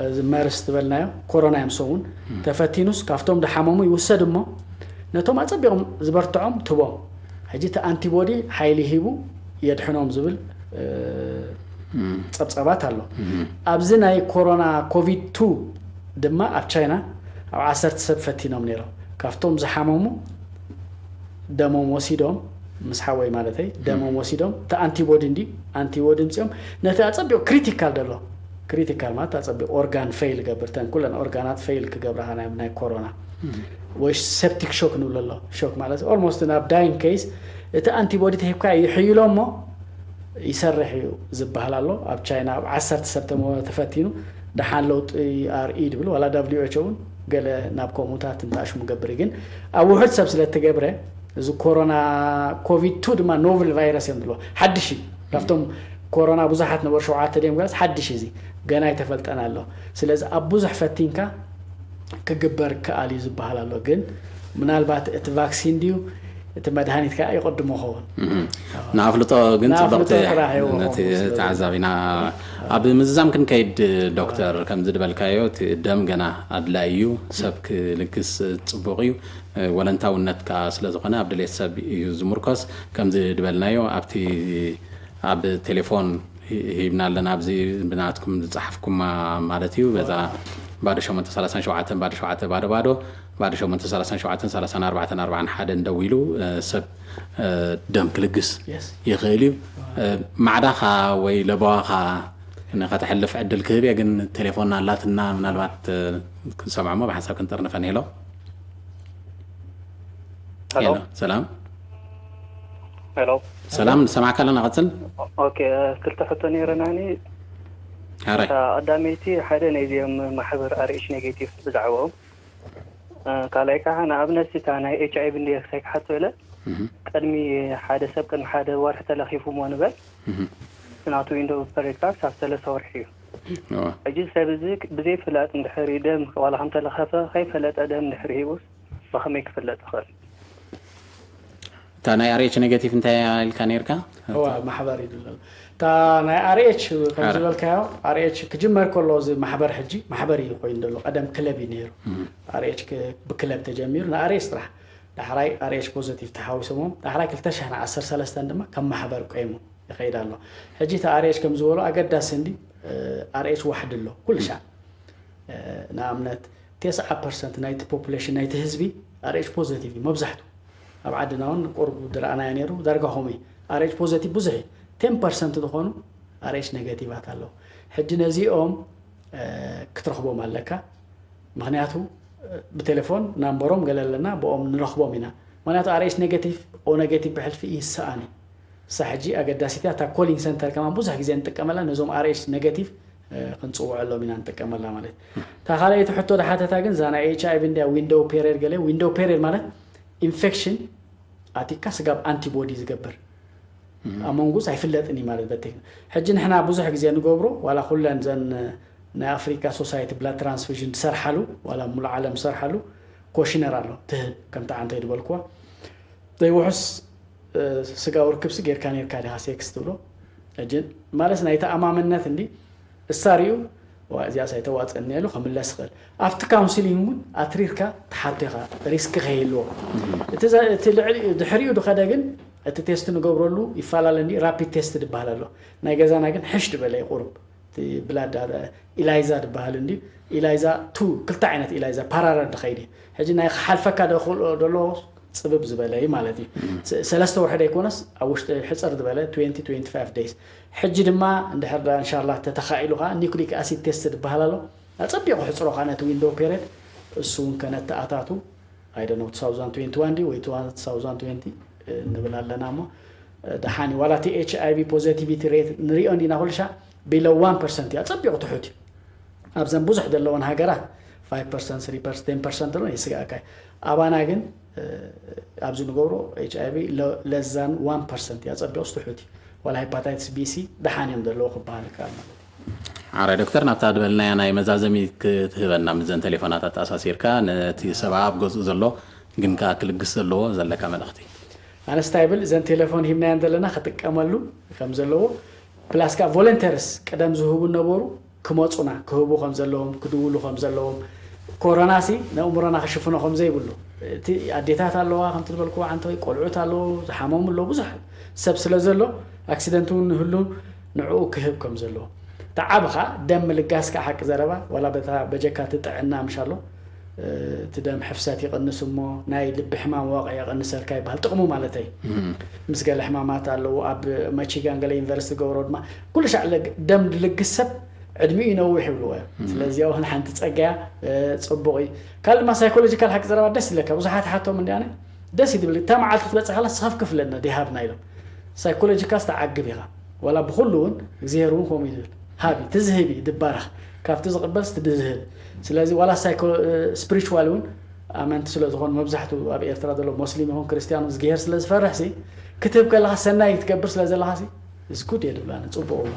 እዚ መርስ ዝበልናዮ ኮሮና እዮም ሰውን ተፈቲኑስ ካብቶም ድሓመሙ ይውሰድ እሞ ነቶም ኣጸቢቖም ዝበርትዖም ትቦም። ሕጂ እቲ ኣንቲቦዲ ሓይሊ ሂቡ የድሕኖም ዝብል ጸብጸባት ኣሎ። ኣብዚ ናይ ኮሮና ኮቪድ ቱ ድማ ኣብ ቻይና ኣብ ዓሰርተ ሰብ ፈቲኖም ነይሮም። ካብቶም ዝሓመሙ ደሞም ወሲዶም ምስ ሓወይ ማለተይ ደሞም ወሲዶም እቲ ኣንቲቦዲ እንዲ ኣንቲቦዲ ምፅኦም ነቲ ኣፀቢቑ ክሪቲካል ደሎ ክሪቲካል ማለት ኣፀቢቑ ኦርጋን ፌይል ገብር ተን ኩለን ኦርጋናት ፌይል ክገብራኻ ናይ ናይ ኮሮና ወይ ሴፕቲክ ሾክ ንብሎ ኣሎ ሾክ ማለት ኦልሞስት ናብ ዳይን ኬስ እቲ ኣንቲቦዲ ተሂብካ ይሕይሎ እሞ ይሰርሕ እዩ ዝበሃል ኣሎ ኣብ ቻይና ኣብ ዓሰርተ ሰብ ተሞ ተፈቲኑ ደሓን ለውጢ ኣርኢ ድብል ዋላ ደብሊው ኤች ኦ እውን ገለ ናብ ከምኡታት እንተኣሽሙ ገብር ግን ኣብ ውሑድ ሰብ ስለ እተገብረ እዚ ኮሮና ኮቪድ ቱ ድማ ኖቨል ቫይረስ እዮም ዝብልዎ ሓድሽ እዩ ካብቶም ኮሮና ብዙሓት ነበሩ ሸውዓተ ድዮም ገለስ ሓድሽ እዚ ገና ኣይተፈልጠን ኣሎ ስለዚ ኣብ ብዙሕ ፈቲንካ ክግበር ክኣል እዩ ዝበሃል ኣሎ ግን ምናልባት እቲ ቫክሲን ድዩ እቲ መድሃኒት ከዓ ይቐድሞ ኸውን ንኣፍልጦ ግን ፅብቕቲ ነቲ ተዓዛቢና ኣብ ምዝዛም ክንከይድ ዶክተር ከምዚ ዝበልካዮ እቲ ደም ገና ኣድላይ እዩ ሰብ ክልግስ ፅቡቕ እዩ ወለንታውነት ከዓ ስለዝኾነ ኣብ ድሌት ሰብ እዩ ዝምርኮስ ከምዚ ዝበልናዮ ኣብቲ ኣብ ቴሌፎን ሂብና ኣለና ኣብዚ ብናትኩም ዝፀሓፍኩማ ማለት እዩ በዛ ባዶ ሸሞንተ ሰላሳን ሸውዓተን ባዶ ሸውዓተ ባዶ ባዶ ባዶ ሸሞንተ ሰላሳን ሸውዓተን ሰላሳን ኣርባዕተን ኣርባዓን ሓደን ደዊሉ ሰብ ደም ክልግስ ይኽእል እዩ። ማዕዳኻ ወይ ለበዋኻ ከተሕልፍ ዕድል ክህብ እየ፣ ግን ቴሌፎንና ኣላትና ምናልባት ክንሰምዖ እሞ ብሓንሳብ ክንጥርንፈን። ሄሎ ሄሎ ሰላም ሄሎ ሰላም ንሰማዕካ ኣለና ቀጽል። ኦኬ ክልተ ሕቶ ነይረናኒ። ኣረ እታ ቀዳመይቲ ሓደ ናይዚኦም ማሕበር ኣር ኤች ኔጌቲቭ ብዛዕባኦም ካልኣይ ከዓ ንኣብነት እታ ናይ ኤች ኣይ ቪ እንድየ ክሳይ ክሓቶ ኢለ ቅድሚ ሓደ ሰብ ቅድሚ ሓደ ወርሒ ተለኺፉሞ ንበል ናቱ ዊንዶ ኦፍ ፐሬድ ከዓ ክሳብ ሰለስተ ወርሒ እዩ ሕጂ ሰብ እዚ ብዘይፍላጥ እንድሕር ደም ዋላ ከም ተለኸፈ ከይፈለጠ ደም እንድሕር ሂቡስ ብኸመይ ክፍለጥ ይኽእል እታ ናይ ኣርኤች ኔጋቲቭ እንታይ ኢልካ ነርካ? እዋ ማሕበር እዩ ድሎ እታ ናይ ኣርኤች ከም ዝበልካዮ ኣርኤች ክጅመር ከሎ እዚ ማሕበር ሕጂ ማሕበር እዩ ኮይኑ ዘሎ ቀደም ክለብ እዩ ነይሩ ኣርኤች ብክለብ ተጀሚሩ ንኣርኤች ጥራሕ ዳሕራይ ኣርኤች ፖዘቲቭ ተሓዊሶሞም ዳሕራይ ክልተ ሽሕን ዓሰርተ ሰለስተን ድማ ከም ማሕበር ቆይሙ ይኸይድ ኣሎ ሕጂ እቲ ኣርኤች ከም ዝበሎ ኣገዳሲ እንዲ ኣርኤች ዋሕድ ኣሎ ኩሉ ሻዕ ንኣብነት ተስዓ ፐርሰንት ናይቲ ፖፑሌሽን ናይቲ ህዝቢ ኣርኤች ፖዘቲቭ እዩ መብዛሕቱ ኣብ ዓድና እውን ቁርብ ዝረኣናዮ ነይሩ ዳርጋ ከምኡ እዩ ኣርኤች ፖዘቲቭ ብዙሕ እዩ ቴን ፐርሰንት ዝኾኑ ኣርኤች ኔጌቲቫት ኣለዉ። ሕጂ ነዚኦም ክትረኽቦም ኣለካ። ምክንያቱ ብቴሌፎን ናምበሮም ገለ ኣለና፣ ብኦም ንረኽቦም ኢና። ምክንያቱ ኣርኤች ኔጌቲቭ ኦ ኔጌቲቭ ብሕልፊ ይሰኣን እዩ። እሳ ሕጂ ኣገዳሲት እያ። እታ ኮሊንግ ሰንተር ከማን ብዙሕ ግዜ ንጥቀመላ፣ ነዞም ኣርኤች ኔጌቲቭ ክንፅውዐሎም ኢና ንጥቀመላ ማለት እዩ። እታ ካልኣይቲ ሕቶ ዝሓተታ ግን እዛ ናይ ኤች ኣይ ቪ እንድያ፣ ዊንዶው ፔሪየድ ገለ። ዊንዶው ፔሪየድ ማለት ኢንፌክሽን ኣቲካ ስጋብ ኣንቲቦዲ ዝገብር ኣብ መንጎስ ኣይፍለጥን እዩ ማለት በቴክ። ሕጂ ንሕና ብዙሕ ግዜ ንገብሮ፣ ዋላ ኩለን ዘን ናይ ኣፍሪካ ሶሳይቲ ብላድ ትራንስፊዥን ዝሰርሓሉ፣ ዋላ ሙሉ ዓለም ዝሰርሓሉ ኮሽነር ኣሎ ትህብ፣ ከምቲ ዓንተይ ዝበልክዋ። ዘይውሑስ ስጋዊ ርክብሲ ጌርካ ኔርካ ዲኻ ሴክስ ትብሎ? ሕጂ ማለት ናይ ተኣማምነት እንዲ እሳ ሪኡ፣ ዋ፣ እዚኣ ሳይተዋፀኒ ኢሉ ከምለስ ይኽእል። ኣብቲ ካውንስሊንግ እውን ኣትሪርካ ትሓቶ ኢኻ፣ ሪስክ ከይህልዎ። እቲ ዘ- እቲ ልዕሊ ድሕሪኡ ድኸደ ግን እቲ ቴስት ንገብረሉ ይፈላለ እንዲ፣ ራፒድ ቴስት ዝበሃል ኣሎ። ናይ ገዛና ግን ሕሽ ዝበለ እዩ ቁሩብ። እቲ ብላድ ኢላይዛ ዝበሃል እንዲ፣ ኢላይዛ ቱ፣ ክልተ ዓይነት ኢላይዛ ፓራራል ድኸይድ እዩ። ሕጂ ናይ ክሓልፈካ ዶ ክኽእልኦ ደሎ ፅብብ ዝበለ እዩ ማለት እዩ። ሰ- ሰለስተ ወርሒ ደይኮነስ ኣብ ውሽጢ ሕፅር ዝበለ ትዌንቲ ትዌንቲ ፋይቭ ደይስ። ሕጂ ድማ እንድሕር ዳ እንሻላ ተተኻኢሉ ከዓ ኒኩሊክ ኣሲድ ቴስት ዝበሃል ኣሎ። ኣፀቢቑ ሕፅሮ ከዓ ነቲ ዊንዶው ፔሪድ እሱ እውን ከነተኣታቱ፣ ኣይደነው፣ ቱ ታውዘንድ ትዌንቲ ዋን ድዩ ወይ ቱ ታውዘንድ ትዌንቲ ንብል ኣለና እሞ፣ ደሓን እዩ። ዋላ እቲ ኤች ኣይ ቪ ፖዘቲቪቲ ሬት ንሪኦ እንዲና ኩልሻ ቢሎ ዋን ፐርሰንት እዩ፣ ኣፀቢቑ ትሑት እዩ። ኣብዘን ብዙሕ ዘለወን ሃገራት ፋይቭ ፐርሰንት፣ ስሪ ፐርሰንት፣ ቴን ፐርሰንት ኣሎ ይስጋእካ እዩ። ኣባና ግን ኣብዚ ንገብሮ ኤች ኣይ ቪ ለዛን ዋን ፐርሰንት እዩ፣ ኣፀቢቑ ትሑት እዩ። ዋላ ሄፓታይትስ ቢ ሲ ደሓን እዮም ዘለዉ ክበሃል ይከኣል ማለት እዩ። ሓራይ ዶክተር፣ ናብታ ዝበልናያ ናይ መዛዘሚ ክትህበና ምስዘን ቴሌፎናት ኣተኣሳሲርካ ነቲ ሰብኣ ኣብ ገዝኡ ዘሎ ግን ከኣ ክልግስ ዘለዎ ዘለካ መልእኽቲ። ኣነስ እንታይ ብል፣ እዘን ቴሌፎን ሂብናየን ዘለና ክጥቀመሉ ከም ዘለዎ፣ ፕላስ ከዓ ቮለንተርስ ቅደም ዝህቡ ነበሩ፣ ክመፁና ክህቡ ከም ዘለዎም፣ ክድውሉ ከም ዘለዎም። ኮሮና ሲ ነእምሮና ክሽፍኖ ከም ዘይብሉ፣ እቲ ኣዴታት ኣለዋ ከምቲ ዝበልክዎ ዓንተወይ፣ ቆልዑት ኣለዉ፣ ዝሓመሙ ኣለዉ፣ ብዙሕ ሰብ ስለ ዘሎ ኣክሲደንት እውን ንህሉ ንዕኡ ክህብ ከም ዘለዎ። ተዓብኻ ደም ምልጋስ ከዓ ሓቂ ዘረባ ዋላ በታ በጀካ እቲ ጥዕና ምሻሎ እቲ ደም ሕፍሰት ይቕንስ እሞ ናይ ልቢ ሕማም ዋቂ የቐንሰልካ ይበሃል። ጥቕሙ ማለተይ ምስ ገለ ሕማማት ኣለዉ ኣብ መቺጋን ገለ ዩኒቨርሲቲ ገብሮ ድማ ኩሉ ሻዕ ደም ዝልግስ ሰብ ዕድሚኡ ይነውሕ ይብልዎ እዮም። ስለዚ እውን ሓንቲ ፀገያ ፅቡቕ እዩ። ካልእ ድማ ሳይኮሎጂካል ሓቂ ዘረባ ደስ ይለካ። ብዙሓት ሓቶም እንዲኣነ ደስ ይብል። እታ መዓልቲ ትበፅሕ ከላ ስኸፍ ክፍለና ዲሃብና ኢሎም ሳይኮሎጂካል ዝተዓግብ ኢኻ። ዋላ ብኩሉ እውን እግዚኣብሔር እውን ከምኡ እዩ ዝብል። ሃቢ ትዝህብ እዩ ድባረኽ ካብቲ ዝቕበል ስቲ ድዝህብ። ስለዚ ዋላ ሳይኮ ስፒሪቹዋል እውን ኣመንቲ ስለ ዝኾኑ መብዛሕትኡ ኣብ ኤርትራ ዘሎ ሞስሊም ይኹን ክርስትያን እግዚኣብሔር ስለ ዝፈርሕ ሲ ክትህብ ከለኻ ሰናይ ትገብር ስለ ዘለኻ ሲ ስኩድ እየ ድብላነ ፅቡቕ እውን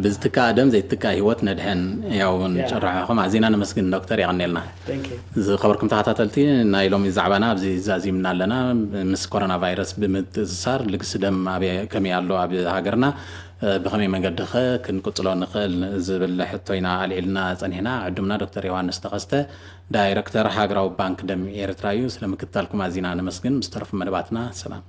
ብዝትካእ ደም ዘይትካእ ህይወት ነድሕን። ያው እውን ያ። ጨረሕኹም ኣዚና ነመስግን ዶክተር፣ የቐኔልና። Thank you። ዝኸበርኩም ተኸታተልቲ ናይ ሎሚ ዛዕባና ኣብዚ ዛዚምና ኣለና። ምስ ኮሮና ቫይረስ ብምትእስሳር ልግሲ ደም ኣበይ ከመይ ኣሎ ኣብ ሃገርና፣ እ፣ ብኸመይ መንገዲ ኸ ክንቅጽሎ ንኽእል ዝብል ሕቶ ኢና ኣልዒልና ጸኒሕና። ዕዱምና ዶክተር ዮሃንስ ተኸስተ ዳይረክተር ሃገራዊ ባንክ ደም ኤርትራ እዩ። ስለ ምክትታልኩም ኣዚና ነመስግን። ምስ ተረፉ መደባትና ሰላም።